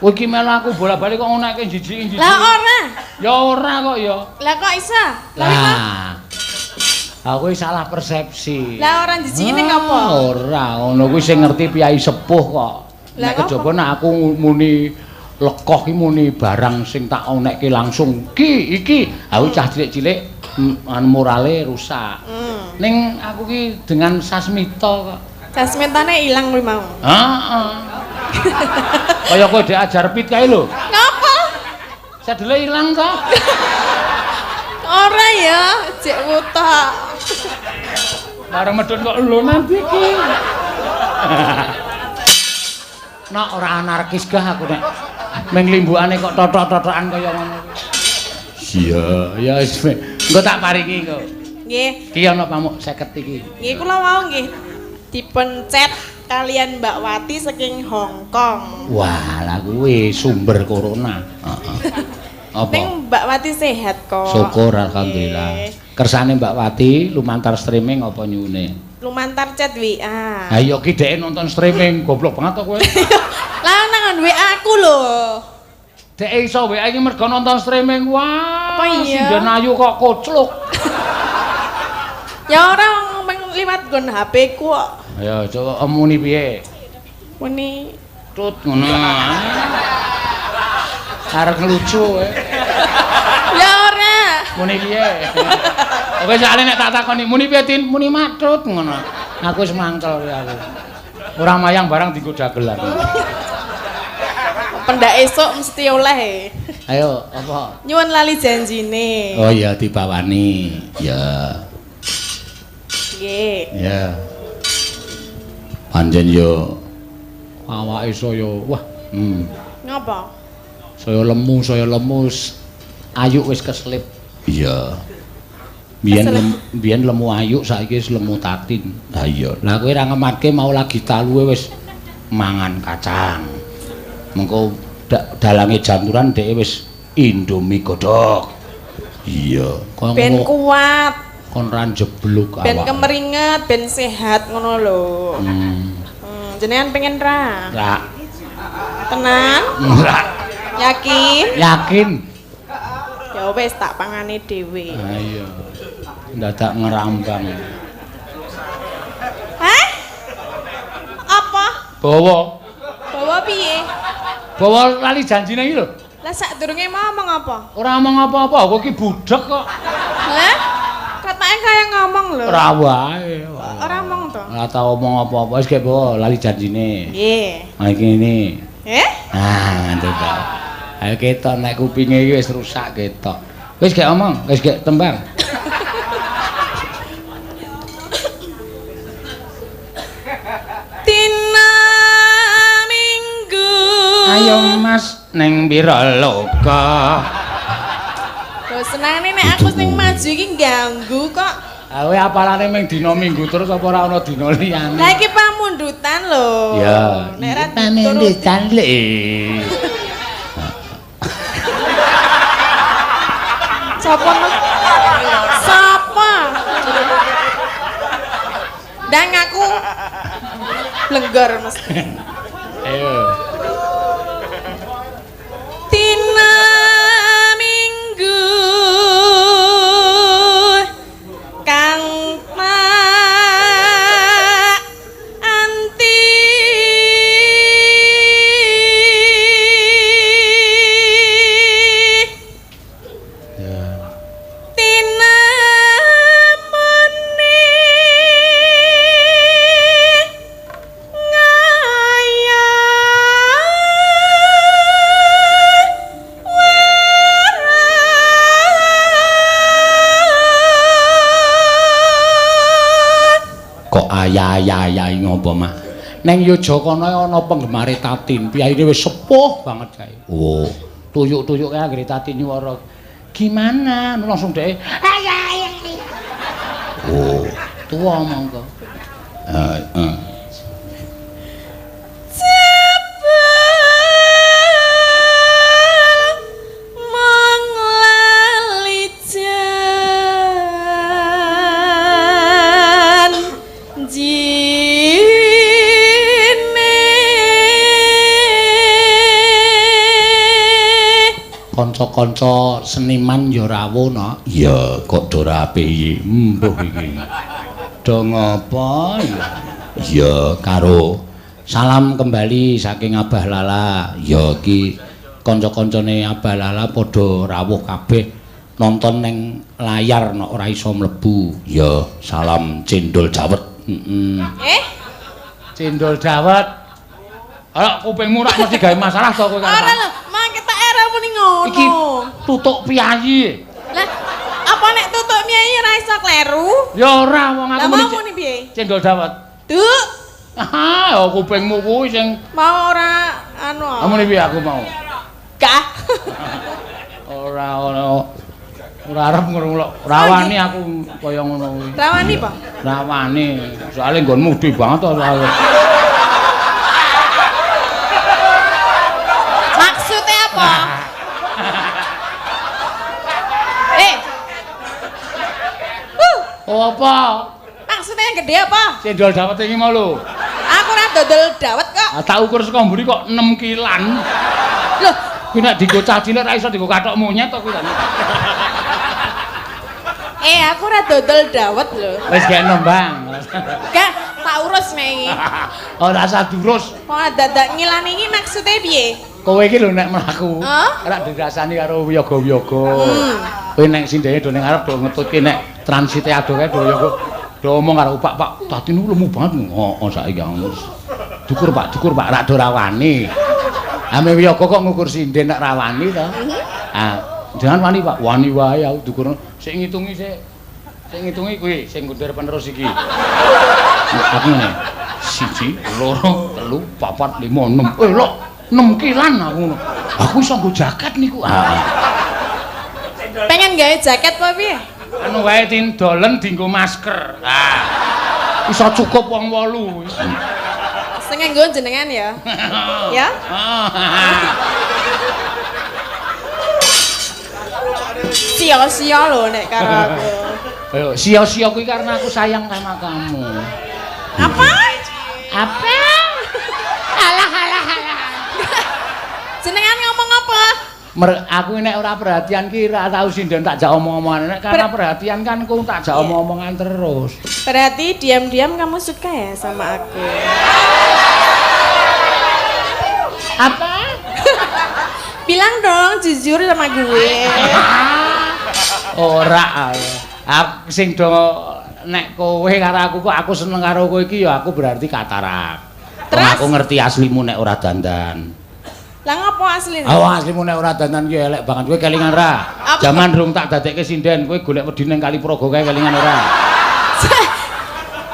Kowe iki melu aku bola-bali kok ngonekke jijiki-jijiki. Lah ora. Ya ora kok ya. Lah kok isa? Lah. Aku iki salah persepsi. Lah ora jijiki ning apa? Ora, ngono kuwi sing ngerti piyai sepuh kok. Nek kejaba nek aku muni lekoh ki muni barang sing tak onekke langsung ki iki, aku cah cilik-cilik morale rusak. Ning aku ki dengan sasmita kok. Sasmitane ilang kuwi mau. Heeh. Kaya kowe diajar pit kae lho. Ngapa? Sadele ilang to. Ora ya, jek wuta. Bareng medhun kok lho nanti iki. Nak ora anarkis gah aku nek ming limbukane kok totok-totokan kaya ngono kuwi. Iya, ya wis. Engko tak paringi engko. Nggih. Iki ana pamuk 50 iki. Nggih kula wau nggih dipencet kalian Mbak Wati saking Hong Kong. Wah, lah kuwi sumber corona. Heeh. Apa? Ning Mbak Wati sehat kok. Syukur alhamdulillah. Kersane Mbak Wati lumantar streaming apa nyune? Lumantar chat WA. Ha iya ki dheke nonton streaming, goblok banget to kowe. Lah nang WA aku lho. Dheke iso WA iki mergo nonton streaming. Wah, apa iya? Sinden ayu kok kocluk. Ya ora wong liwat nggon HP ku kok. Ayo coba muni piye? Muni tut ngono. Arep ngelucu kowe. Ya ora. Muni piye? Oke, soalnya nek tak takoni muni piye Tin? Muni matut ngono. Aku wis mangkel ya aku. Ora mayang barang dienggo dagelan. Pendak esuk mesti oleh. Ayo, apa? Nyuwun lali janjine. Oh iya dibawani. Ya. Nggih. Ya. Pancen yo awake saya wah, Ngapa? Saya lemu, ayu wis keselip. Iya. Biyen lemu ayu saiki wis lemu Tatin. Ha iya. Lah kowe ora ngematke mau lagi taluwe wis mangan kacang. Mengko dalange janturan dheke wis Indomie godhog. Iya. Ben kuat. Kon ra njebluk awak. Ben kemeringet, ben sehat ngono lho. Jenengan pengen ra? Ra. Tenan? Ra. Yakin? Yakin. Ya wis tak pangane dhewe. Ha iya. Ndadak ngerambang. Hah? Apa? Bawa. Bawa piye? Bawa lali janjine iki lho. Lah sadurunge mau ngomong apa? Ora ngomong apa-apa, aku iki budhek kok. Hah? Katanya kaya ngomong lho. Ora wae. Ora ngomong to? Ora tau omong apa-apa, wis gek bawa lali janjine. Nggih. Ha iki ngene. Eh? Ah, ngono to. Ayo ketok nek kupinge iki wis rusak ketok. Wis gek omong, wis gek tembang. Dina Minggu. Ayo Mas ning Wiraloka. Lho senengane nek aku sing maju iki ganggu kok. Kowe apalane ming dina Minggu terus apa ora ana dina liyane? Lah iki pamundutan lho. Ya, nek ora pamundutan lho. Sapa? Sapa? Ndang aku blenggor mesti. Ayo. Dina Minggu kang tak anti tinamune ngaya Kok ayah-ayah ngopo mah? Neng Yojokono ana penggemare Tatin, piyayine wis sepuh banget kae. Oh, tuyuk-tuyuk kae anggere Tatin nyuwara. Gimana? Langsung dhek ayah ayah. Oh, tuwa monggo. Heeh. Kanca-kanca seniman ya rawuh no. Iya, kok do rapi mbuh iki. Do ngapa ya? Iya, karo salam kembali saking Abah Lala. Ya iki kanca-kancane Abah Lala padha rawuh kabeh nonton ning layar nek ora iso mlebu. Ya, salam cendol dawet. Heeh. Cendol dawet. Ora kupingmu rak mesti gawe masalah to kowe karo. Ora lho, mang ketok era muni ngono. Iki tutuk piyayi. Lah, apa nek tutuk piyayi ora iso kleru? Ya ora, wong aku muni piye? Cendol dawet. Duk. Ah, ya kupingmu kuwi sing mau ora anu. Muni piye aku mau? Gah. Ora ono. Ora arep ngrungok. Rawani aku kaya ngono kuwi. Rawani, Pak? Rawani. Soale nggonmu gedhe banget to soale. Maksudnya apa? Oh, apa? Maksudnya yang gede apa? Cendol dawet iki mau lho. Aku ora dodol dawet kok. Ah, tak ukur saka mburi kok 6 kilan. Loh, kuwi nek dienggo cah cilik ora iso dienggo kathok monyet to kuwi. Aku ora dodol dawet lho. Wis gekno, Bang. Gak, tak urus nek iki. Ora usah durus. Kok dadak ngilan iki maksudnya piye? Kowe iki lho nek mlaku, ora dirasani karo wiyaga-wiyaga. Kowe nek sindene do ning arep do ngetutke nek transite adoh kae do wiyaga. Do omong karo Pak, Pak, tadi niku lemu banget. Heeh, saiki wis. Dukur Pak, rak do rawani. Ame wiyaga kok ngukur sinden nek rawani to. Ah, jangan wani Pak, wani wae aku dukur. Sing ngitungi sik. Sing ngitungi kuwi sing ngundher penerus iki. Aku ngene. 1 2 3 4 5 6. Lho, 6 kilan aku ngono. Aku iso nggo jaket niku. Ah. Pengen gawe jaket apa piye? Anu wae tindolen dienggo masker. Ah. Iso cukup wong 8. Sing nganggo jenengan ya. Ya? Sia-sia lho nek karo aku. Ayo, sia-sia kuwi karena aku sayang sama kamu. Apa? Apa? Alah alah alah. Jenengan ngomong apa? Aku nek ora perhatian ki ora tau sinden tak jak omong-omongan. Nek karena perhatian kan ku tak jak omong-omongan terus. Berarti diam-diam kamu suka ya sama aku. Apa? Bilang dong jujur sama gue. Ora. Aku sing do nek kowe karo aku kok aku seneng karo kowe iki ya aku berarti katarak. Terus? Aku ngerti aslimu nek ora dandan. Lah ngopo asline? Oh, aslimu nek ora dandan ki elek banget. Kowe kelingan ra? Jaman rung tak dadekke sinden, kowe golek wedi ning Kali Progo kae kelingan ora?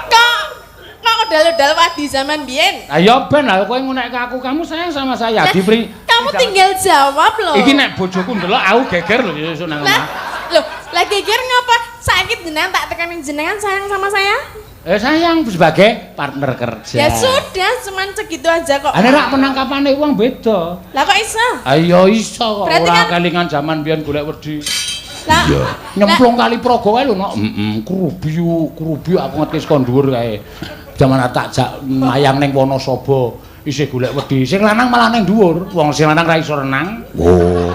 Kok udal-udal wadi zaman biyen? Lah ya ben lah kowe ngunekke aku, kamu sayang sama saya. Diberi kamu tinggal jawab lho. Iki nek bojoku ndelok aku geger lho sesuk nang omah. Lho, lah geger ngapa? Saiki jenengan tak tekanin jenengan sayang sama saya? Sayang sebagai partner kerja. Ya sudah, cuman segitu aja kok. Ane rak penangkapane wong beda. Lah kok iso? Ayo iso kok. Berarti ora kan... kelingan zaman biyen golek wedi. Lah iya. Nyemplung Kali Progo kae lho nok. Heeh, krubiyu aku ngerti saka dhuwur kae. Jaman tak jak mayang ning Wonosobo isih golek wedi. Sing lanang malah ning dhuwur. Wong sing lanang ra iso renang. Oh.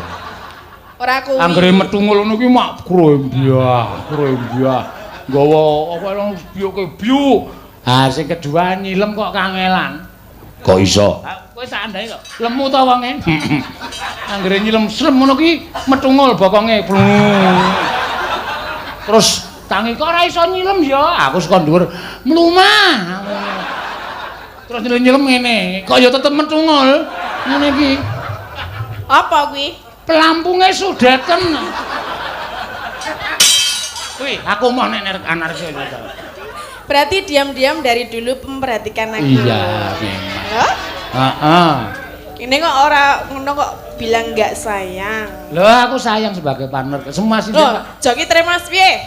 Ora kuwi. Anggere metu ngono kuwi mak krembyah, krembyah. Nggawa apa nang biyuke biyuk. Ah sing kedua nyilem kok kangelan. Kok iso? Kowe sak andai kok. Lemu ta wonge? Anggere nyilem slem ngono ki metungul bokonge. Terus tangi kok ora iso nyilem ya. Aku saka dhuwur mlumah. Terus nyilem ngene, kok ya tetep metungul. Ngene iki. Apa kuwi? Pelampunge sudeten. Wih, aku mau nek anarki. Berarti diam-diam dari dulu memperhatikan aku. Iya, memang. Heeh. Ini kok ora ngono kok bilang nggak sayang. Loh, aku sayang sebagai partner. Semua sih. Loh, joki terima piye?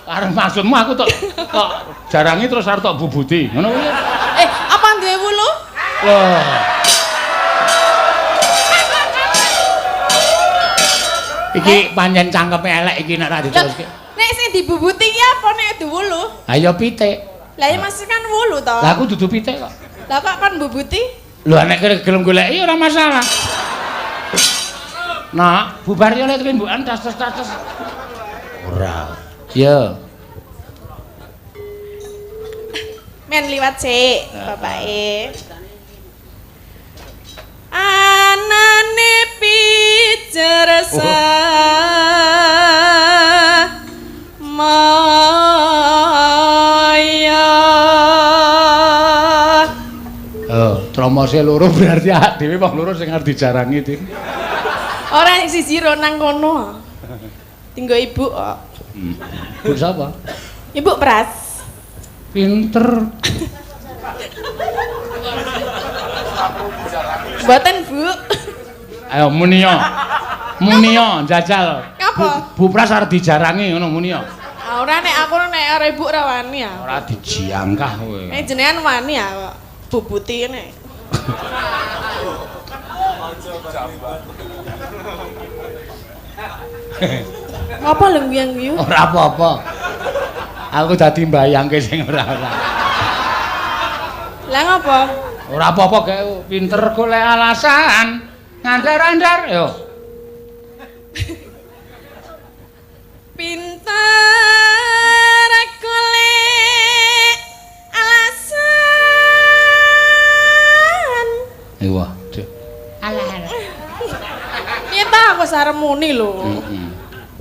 Arep maksudmu aku tok kok jarangi terus arep tok bubuti. Ngono kuwi. Apa duwe wulu? Loh. Iki pancen cangkeme elek iki nek ra diteruske. Nek sing dibubuti iki apa nek duwe wulu? Ha ya pitik. Lah ya maksud kan wulu to. Lah aku dudu pitik kok. Lah kok kon bubuti? Lho nek gelem goleki ora masalah. Nak, bubar yo lek limbukan tas-tas. Ora. Ya. Men liwat sik, bapake. Anane pijer maya. Oh, tromose loro berarti awak dhewe wong loro sing arep dijarangi, Din. Ora siji ro nang kono. Tinggo ibu kok. Ibu sapa? Ibu Pras. Pinter. Mboten, Bu. Ayo munio. Munio jajal. Ngapa? Bu Pras arep dijarangi ngono munio. Ah, ora nek aku nek karo ibu ora wani ya. Ora dijangkah kowe. Nek jenengan wani ya kok. Bubuti nek. Ngapa lho guyu-guyu? Ora apa-apa. Aku dadi mbayangke sing ora-ora. Lah ngapa? Ora apa-apa gawe pinter golek alasan. Ngandar-andar yo. Pinter golek alasan. Wah, duh. Alah-alah. Piye ta aku sarep muni lho.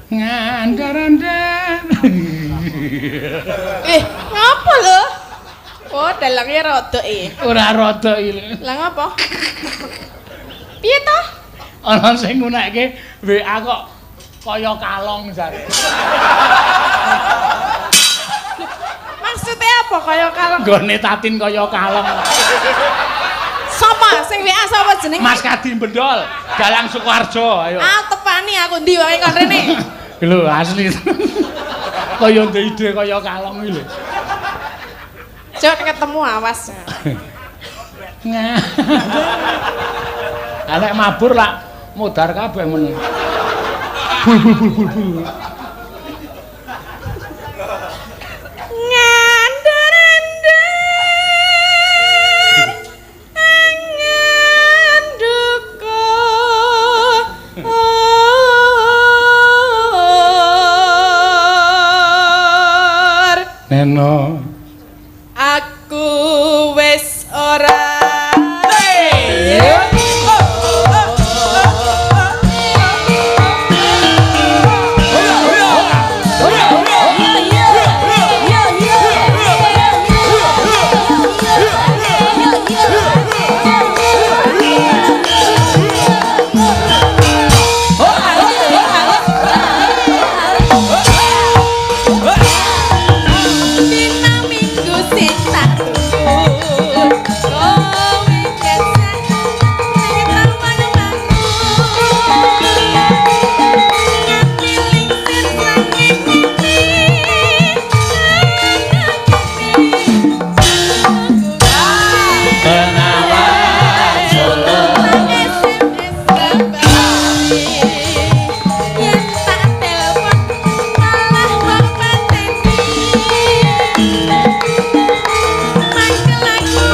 Ngandar-andar. Ngapa lho? Oh, dalangnya rodok iki. Ora rodok iki. Lah ngapa? Piye ta? Ana sing ngunekke WA kok kaya kalong jare. Maksudnya apa kaya kalong? Nggone Tatin kaya kalong. Sapa sing WA sapa jenenge? Mas Kadi Bendol, Dalang Sukoharjo, ayo. Ah, tepani aku ndi wae kon rene. Lho, asli. Kaya ndek ide kaya kalong iki lho. Cok ketemu awas. Lah nek mabur lak modar kabeh men. Bul bul bul bul bul. Ngandar-andar angan duka. Neno. Aku wis ora. Dina minggu sing tak tunggu, kowe gesek ning tawang-tawangku. Nganti lingsir saking niti, Bengawan Solo. SMS kabare, yen tak telepon malah mbok pateni. Mangkel aku.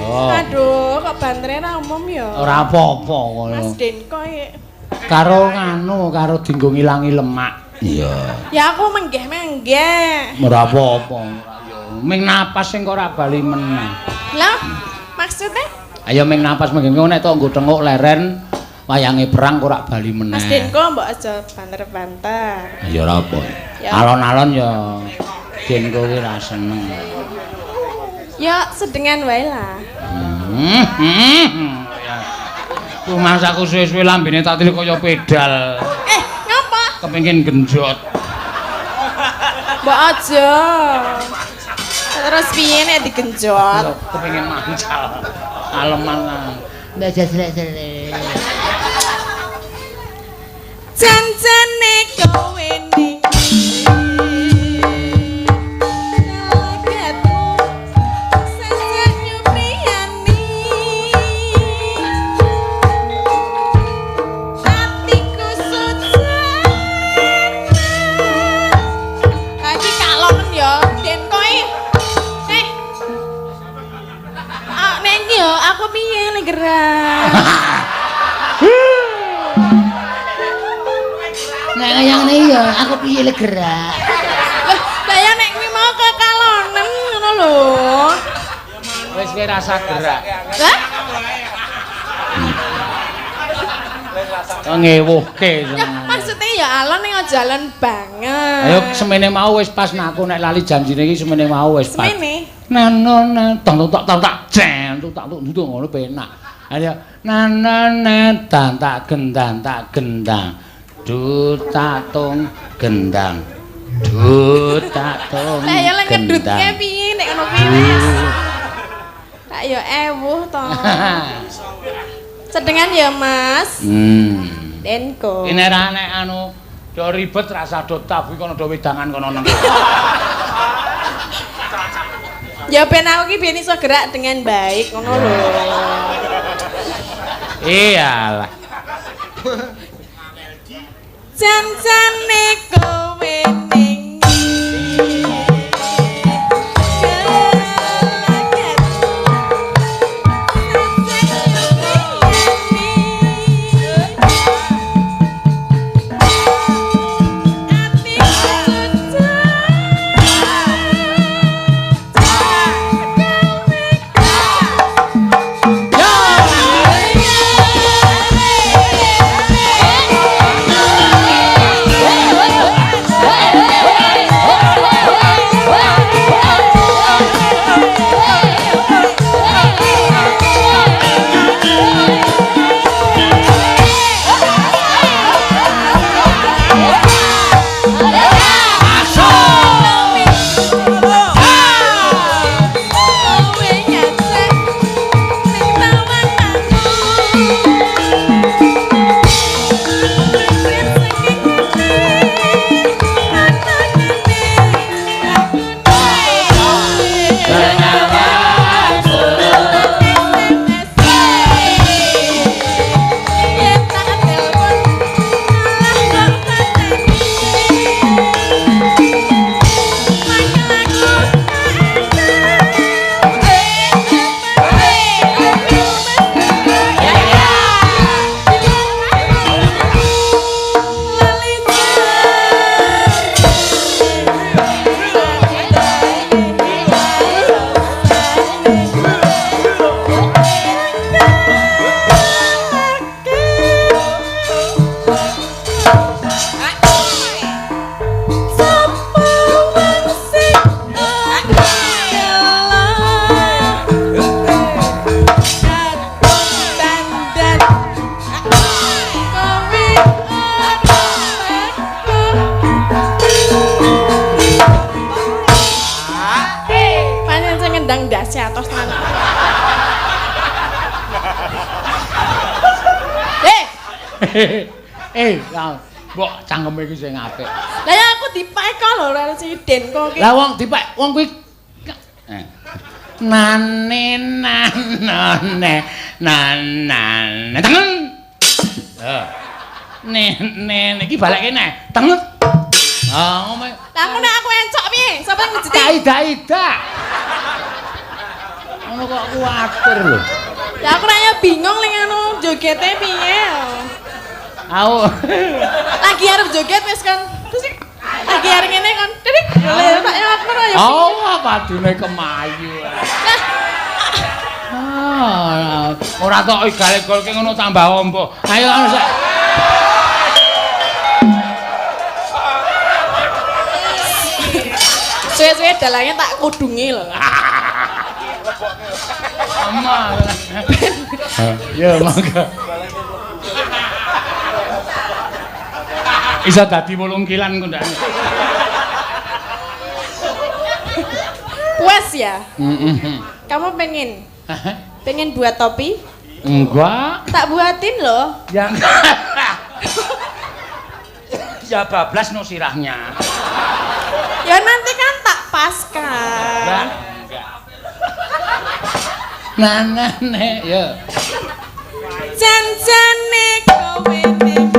Oh. Aduh, kok bantere ra umum ya? Ora apa-apa kono. Mas Denko ya. Karo nganu, karo dinggo ngilangi lemak. Iya. Ya aku menggeh-menggeh. Ora apa-apa, ora yo. Ming napas sing kok ora bali meneh. Lah, maksudnya Ayo ming napas mengene nek tok nggo tenguk leren wayange perang kok ora bali meneh. Mas Denko mbok aja banter-banter. Ya ora apa. Ya. Alon-alon ya Denko kuwi ra seneng. Ya sedengan wae lah. Ku mas aku suwe-suwe lambene tak tilik kaya pedal. Ngapa? Kepengin genjot. Mbok aja. Terus piye nek digenjot? Kepengin mancal. Aleman. Ndak selek-selek. Nek kaya ngene ya aku piye le gerak. Lah, lah ya nek kuwi mau kekalonen ngono lho. Wis kowe rasa gerak. Lah? Ngewuhke. Ya, maksudnya ya alon ning aja alon banget. Ayo semene mau wis pas nek aku nek lali janjine iki semene mau wis pas. Semene. Nan nan tang tak tak tak jen tak tuk ngono penak. Ayo nan nan dan tak gendang tak gendang. Du tak tung gendang. Du tak tung. Lah ya lek ngedutke piye nek ngono kuwi wis. Tak ya ewuh to. Sedengan ya, Mas. Denko. Ini ra nek anu do ribet rasa do tabu kono do wedangan kono nang. Ya ben aku ki ben iso gerak dengan baik ngono lho. Iyalah. Jan-jane kowe ning Mbok cangkeme iki sing apik. Lah ya aku dipek lho karo si Denko ki. Lah wong dipek wong kuwi nane nanane nanane tengen. Ne ne iki balik kene. Tengen. Ah ngomong. Lah aku nek aku encok piye? Sapa sing ngejeti? Ida-ida. Ngono kok kuwatir lho. Lah aku nek ya bingung ning anu jogete piye. Aku lagi arep joget wis kan. Terus lagi arep ngene kan. Titik. Lha tak aku ya. Oh, padune kemayu. Ah, ora tok igale-golke ngono tambah ombo. Ayo anu sik. Suwe-suwe dalangnya tak kudungi lho. Ama. Ya monggo. Isa dadi 8 kilan kok ndakne. Puas ya? Kamu pengen? Pengen buat topi? Enggak. Tak buatin loh. Ya. Ya bablas no sirahnya. Ya nanti kan tak paskan. Enggak, enggak. Nah, nah, nah, ya. Jan-jane kowe ning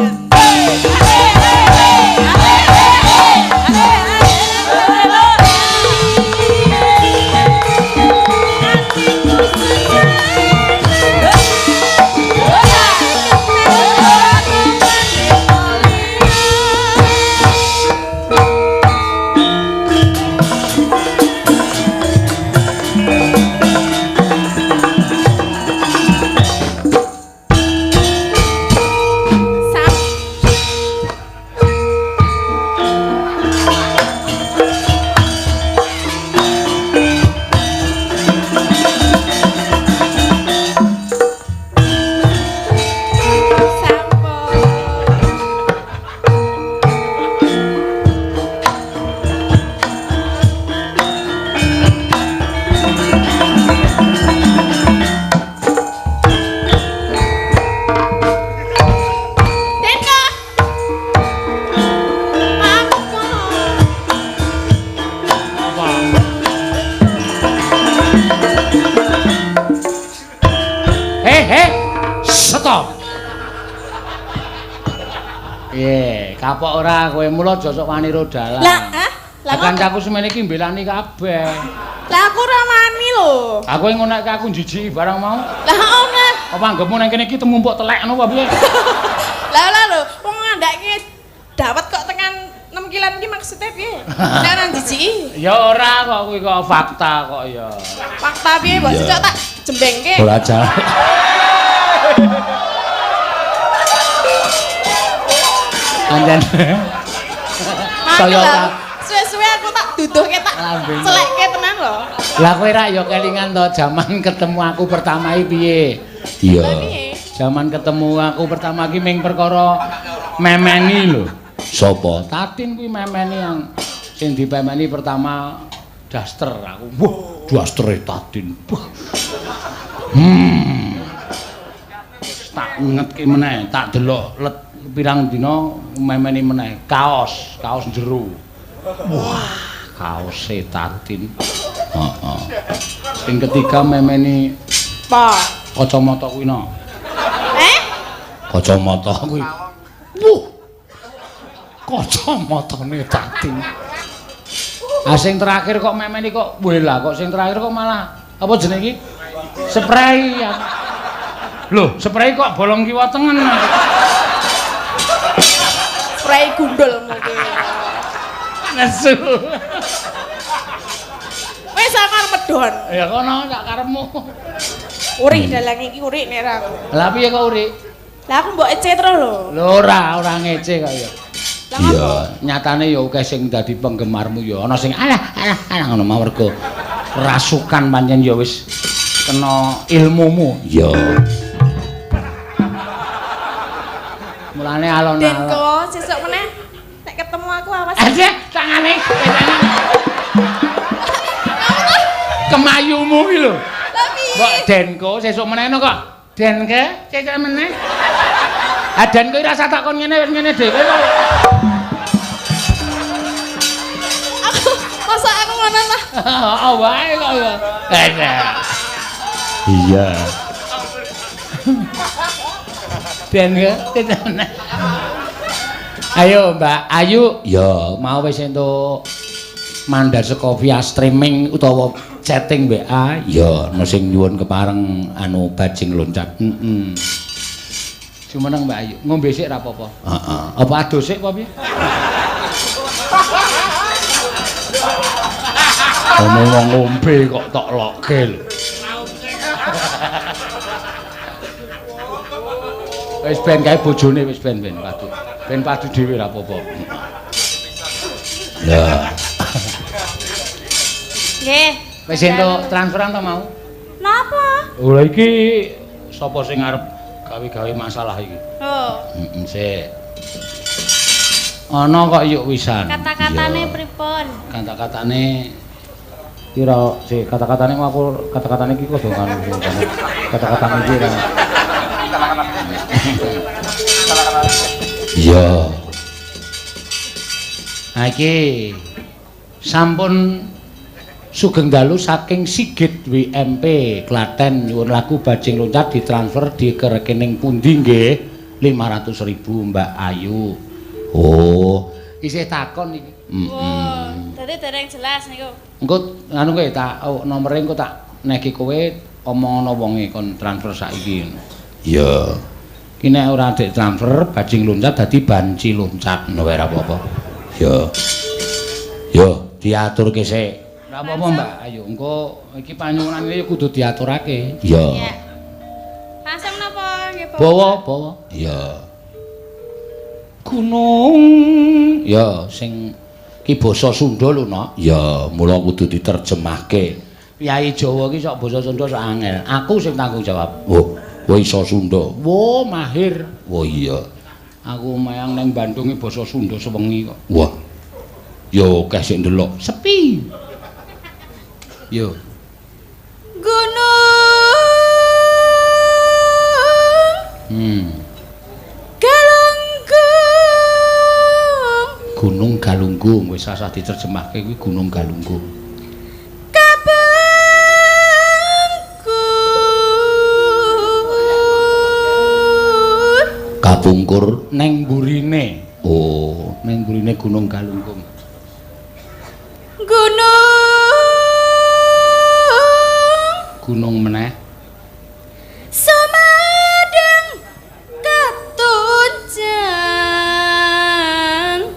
Piye, kapok ora kowe mula aja sok wani ro dalang. Lah, hah? Lah kancaku semene iki mbelani kabeh. Lah aku ora wani lho. Aku ngonekke aku njijiki barang mau. Lah ora. Apa anggepmu nang kene iki temumpuk telek ngono apa piye? Lah lah lho, wong ngandhake dawet kok tekan 6 kilan iki maksudnya piye? Nek ora njijiki. Ya ora kok kuwi kok fakta kok ya. Fakta piye mbok cocok tak jembengke. Ora jalan. Anjen. Saya suwe-suwe aku tak duduhke tak celekke tenan lho. Lah kowe rak ya kelingan to jaman ketemu aku pertama iki piye? Iya. Jaman ketemu aku pertama iki ming perkara memeni lho. Sopo? Tatin kuwi memeni yang sing dipemeni pertama daster aku. Wah, dastere Tatin. Wah. Tak ngetke meneh, tak delok let pirang dina memeni meneh kaos, kaos jero. Wah, kaose Tatin. Heeh. Sing ketiga memeni apa? Kacamata kuwi no. Eh? Kacamata kuwi. Wuh. Kacamatane Tatin. Ah sing terakhir kok memeni kok weh lah kok sing terakhir kok malah apa jenenge iki? Spray. Loh, spray kok bolong kiwa tengen. Spray gundul mungkin. Nesu. Wis aku arep medhon. Ya kono sak karepmu. Urik dalang iki urik nek ra aku. Lah piye kok urik? Lah aku mbok ece terus lho. Lho ora ngece kok ya. Lah ngopo? Nyatane ya akeh sing dadi penggemarmu ya. Ana sing alah alah alah ngono mawon mergo rasukan pancen ya wis kena ilmumu. Ya. Mulane alon-alon. Denko sesuk meneh nek ketemu aku awas. Aja tangane. Kemayumu iki lho. Lah piye? Mbok Denko sesuk meneh kok. Denke sesuk meneh. Ah Denko ora usah takon ngene wis ngene dhewe kok. Aku masa aku ngono ta? Heeh wae kok ya. Iya. Denke sesuk meneh. Ayo Mbak Ayu, ya mau wis entuk mandar saka via streaming utawa chatting WA, ya ana sing nyuwun kepareng anu bajing loncat. Heeh. Jumeneng Mbak Ayu, ngombe sik ra apa-apa. Heeh. Apa adus sik apa piye? Ono wong ngombe kok tok lokke lho. Wis ben kae bojone wis ben padu. Ben padu dhewe ra apa-apa. Lah. Nggih. Wis entuk transferan to mau? Napa? Oh lha iki sapa sing arep gawe-gawe masalah iki? Oh. Heeh, sik. Ana kok yuk wisan. Kata-katane pripun? Kata-katane kira sik kata-katane aku kata-katane iki kudu ngono. Kata-katane iki ra. Iya. Ha iki sampun sugeng dalu saking Sigit WMP Klaten nyuwun lagu Bajing Loncat ditransfer di ke rekening pundi nggih 500.000 Mbak Ayu. Oh, isih takon iki. Heeh. Dadi dereng jelas niku. Engko anu kowe tak nomere engko tak neki kowe omong ana wonge kon transfer saiki. Iya. Ki nek ora dik transfer Bajing Loncat dadi banci loncat ngono wae ora apa-apa. Ya. Yo, diaturke sik. Ora apa-apa, Mbak. Ayo engko iki panyuwunan iki kudu diaturake. Iya. Langsung napa nggih, Pak? Bawa, bawa. Iya. Gunung. Ya, sing ki basa Sunda lho, Nok. Ya, mula kudu diterjemahke. Kyai Jawa ki sok basa Sunda sok angel. Aku sing tanggung jawab. Oh, kowe iso Sunda. Wo, mahir. Wo iya. Aku mayang ning Bandung ki basa Sunda sewengi kok. Wah. Yo akeh sing ndelok. Sepi. Yo. Gunung. Galunggung. Gunung Galunggung wis sasah diterjemahke kuwi Gunung Galunggung. Kapungkur. Kapungkur neng burine. Oh, ning mburine Gunung Galunggung. Gunung Gunung meneh. Sumedang ketunjang.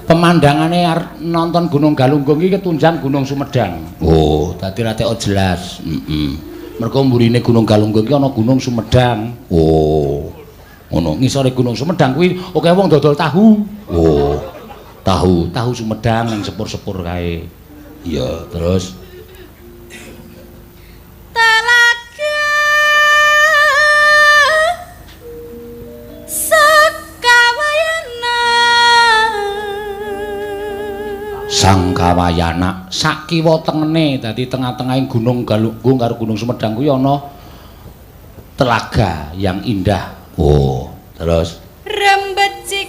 Pemandangane arep nonton Gunung Galunggung iki ketunjang Gunung Sumedang. Oh, dadi ra teko jelas. Heeh. Mergo mburine Gunung Galunggung iki ana Gunung Sumedang. Oh. Ngono, ngisore Gunung Sumedang kuwi akeh wong dodol tahu. Oh. Tahu, tahu Sumedang ning sepur-sepur kae. Iya, terus Telaga Sekawayana. Sangkawayana sak kiwa tengene, dadi tengah-tengahing Gunung Galunggung karo Gunung Sumedang kuwi ana telaga yang indah. Oh, terus Rembecik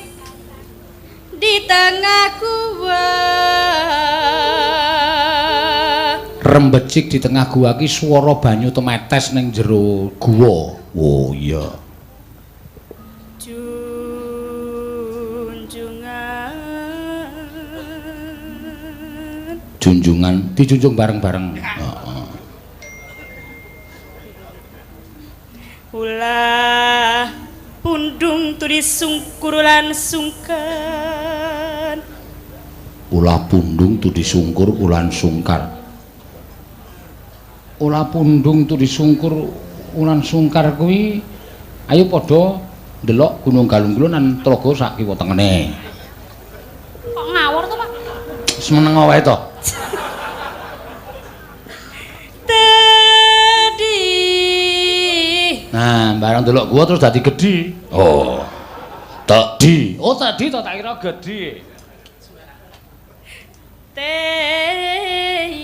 di tengah gua. Rembecik di tengah gua ki swara banyu temetes ning jero gua. Oh iya. Junjungan. Junjungan dijunjung bareng-bareng. Heeh. Ulah pundung turi sungkur lan sungkan. Ulah pundung tudi sungkur ulan sungkar. Ulah pundung tudi sungkur ulan sungkar kuwi ayo padha ndelok Gunung Galunggung lan tlaga sak kiwa tengene. Kok ngawur to, Pak? Wis meneng wae to. Tadi. Nah, barang delok gua terus dadi gedhi. Oh. Tadi. Oh, tadi to tak kira gedhi. Teyan.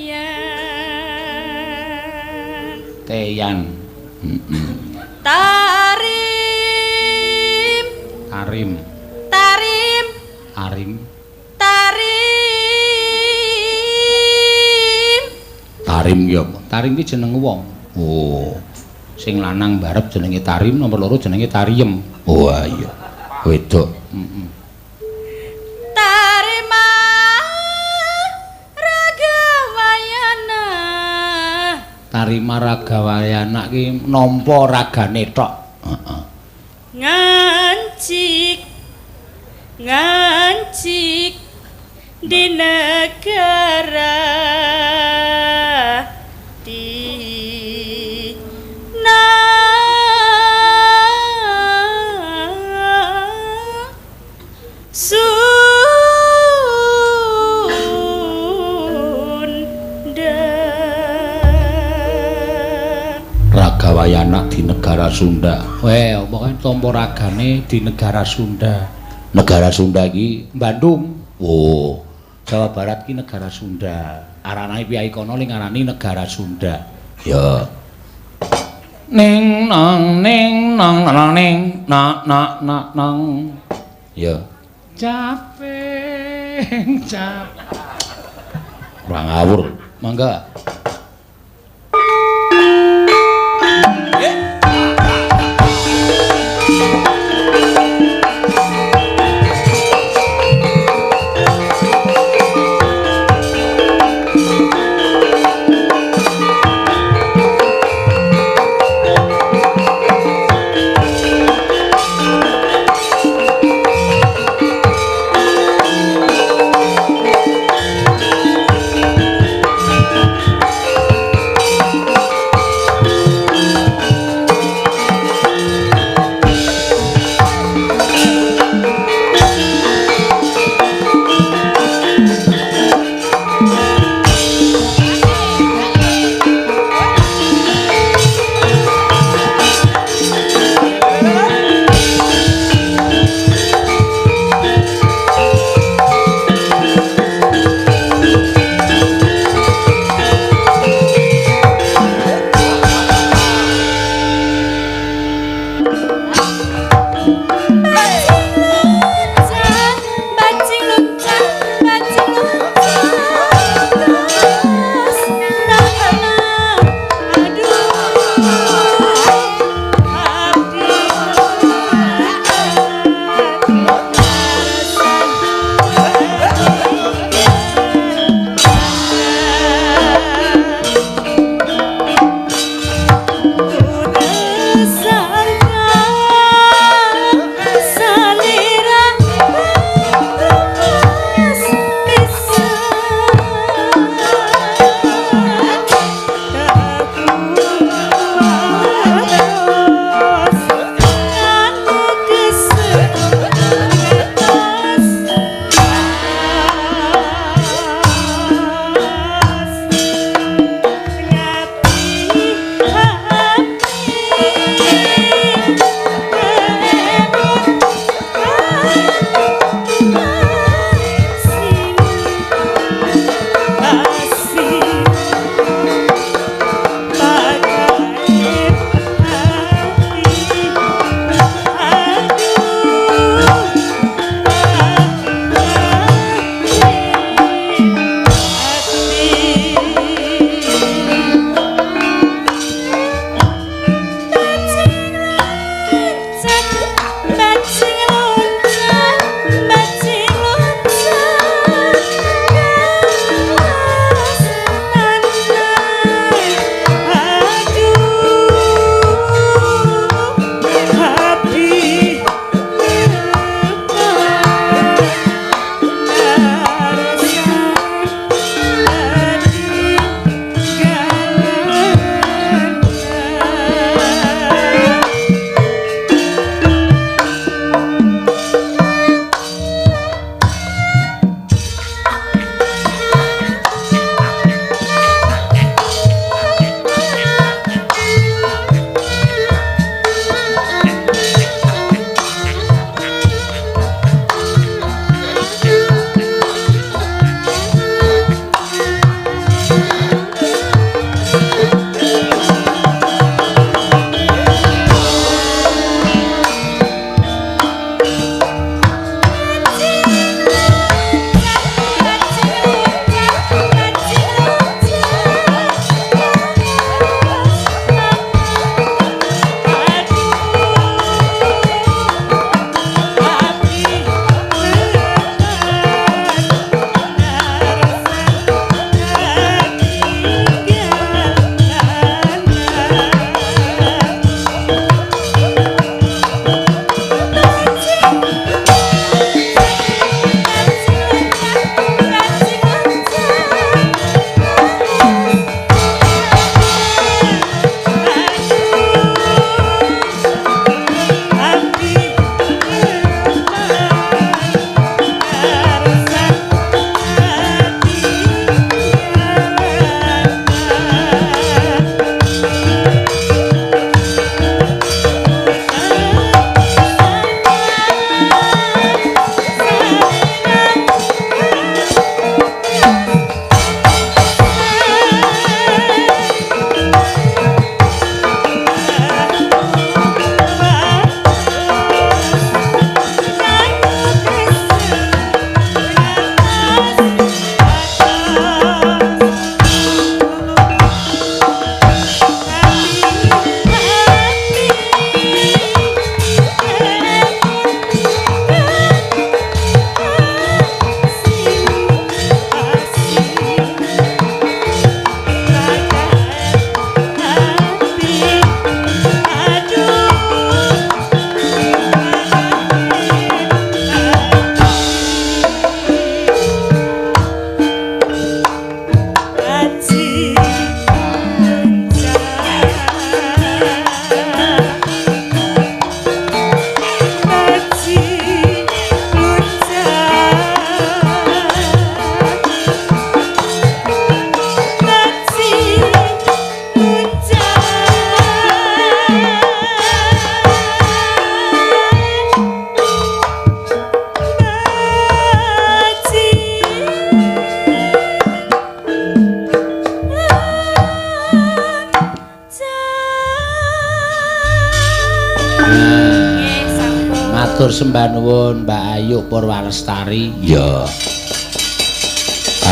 Teyan. Heeh. Tarim. Tarim. Tarim. Tarim. Tarim. Tarim ki apa? Tarim ki jeneng wong. Oh. Sing lanang barep jenenge Tarim, nomor loro jenenge Tariem. Oh iya. Wedok. Heeh. Tarima Ragawayana. Tarima Ragawayana ki nampa ragane tok. Heeh. Ngancik. Ngancik di negara di na Sunda. Ragawayana di negara Sunda. Weh, pokoke tampa ragane di negara Sunda. Negara Sunda iki Bandung. Oh, Jawa Barat ki negara Sunda. Arane piyai kono ling ngarani negara Sunda. Ya. Ning nang ning nang nang ning na na na nang. Ya. Caping cap. Ora ngawur. Mangga. sembah nuwun Mbak Ayu Purwalestari. Ya.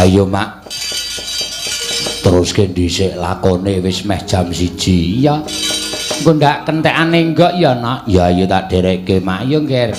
Ayo, Mak. Teruske dhisik lakone wis meh jam 1. Iya. Engko ndak kentekane enggak ya, Nak? Ya ayo tak derekke, Mak. Yo, Ngger.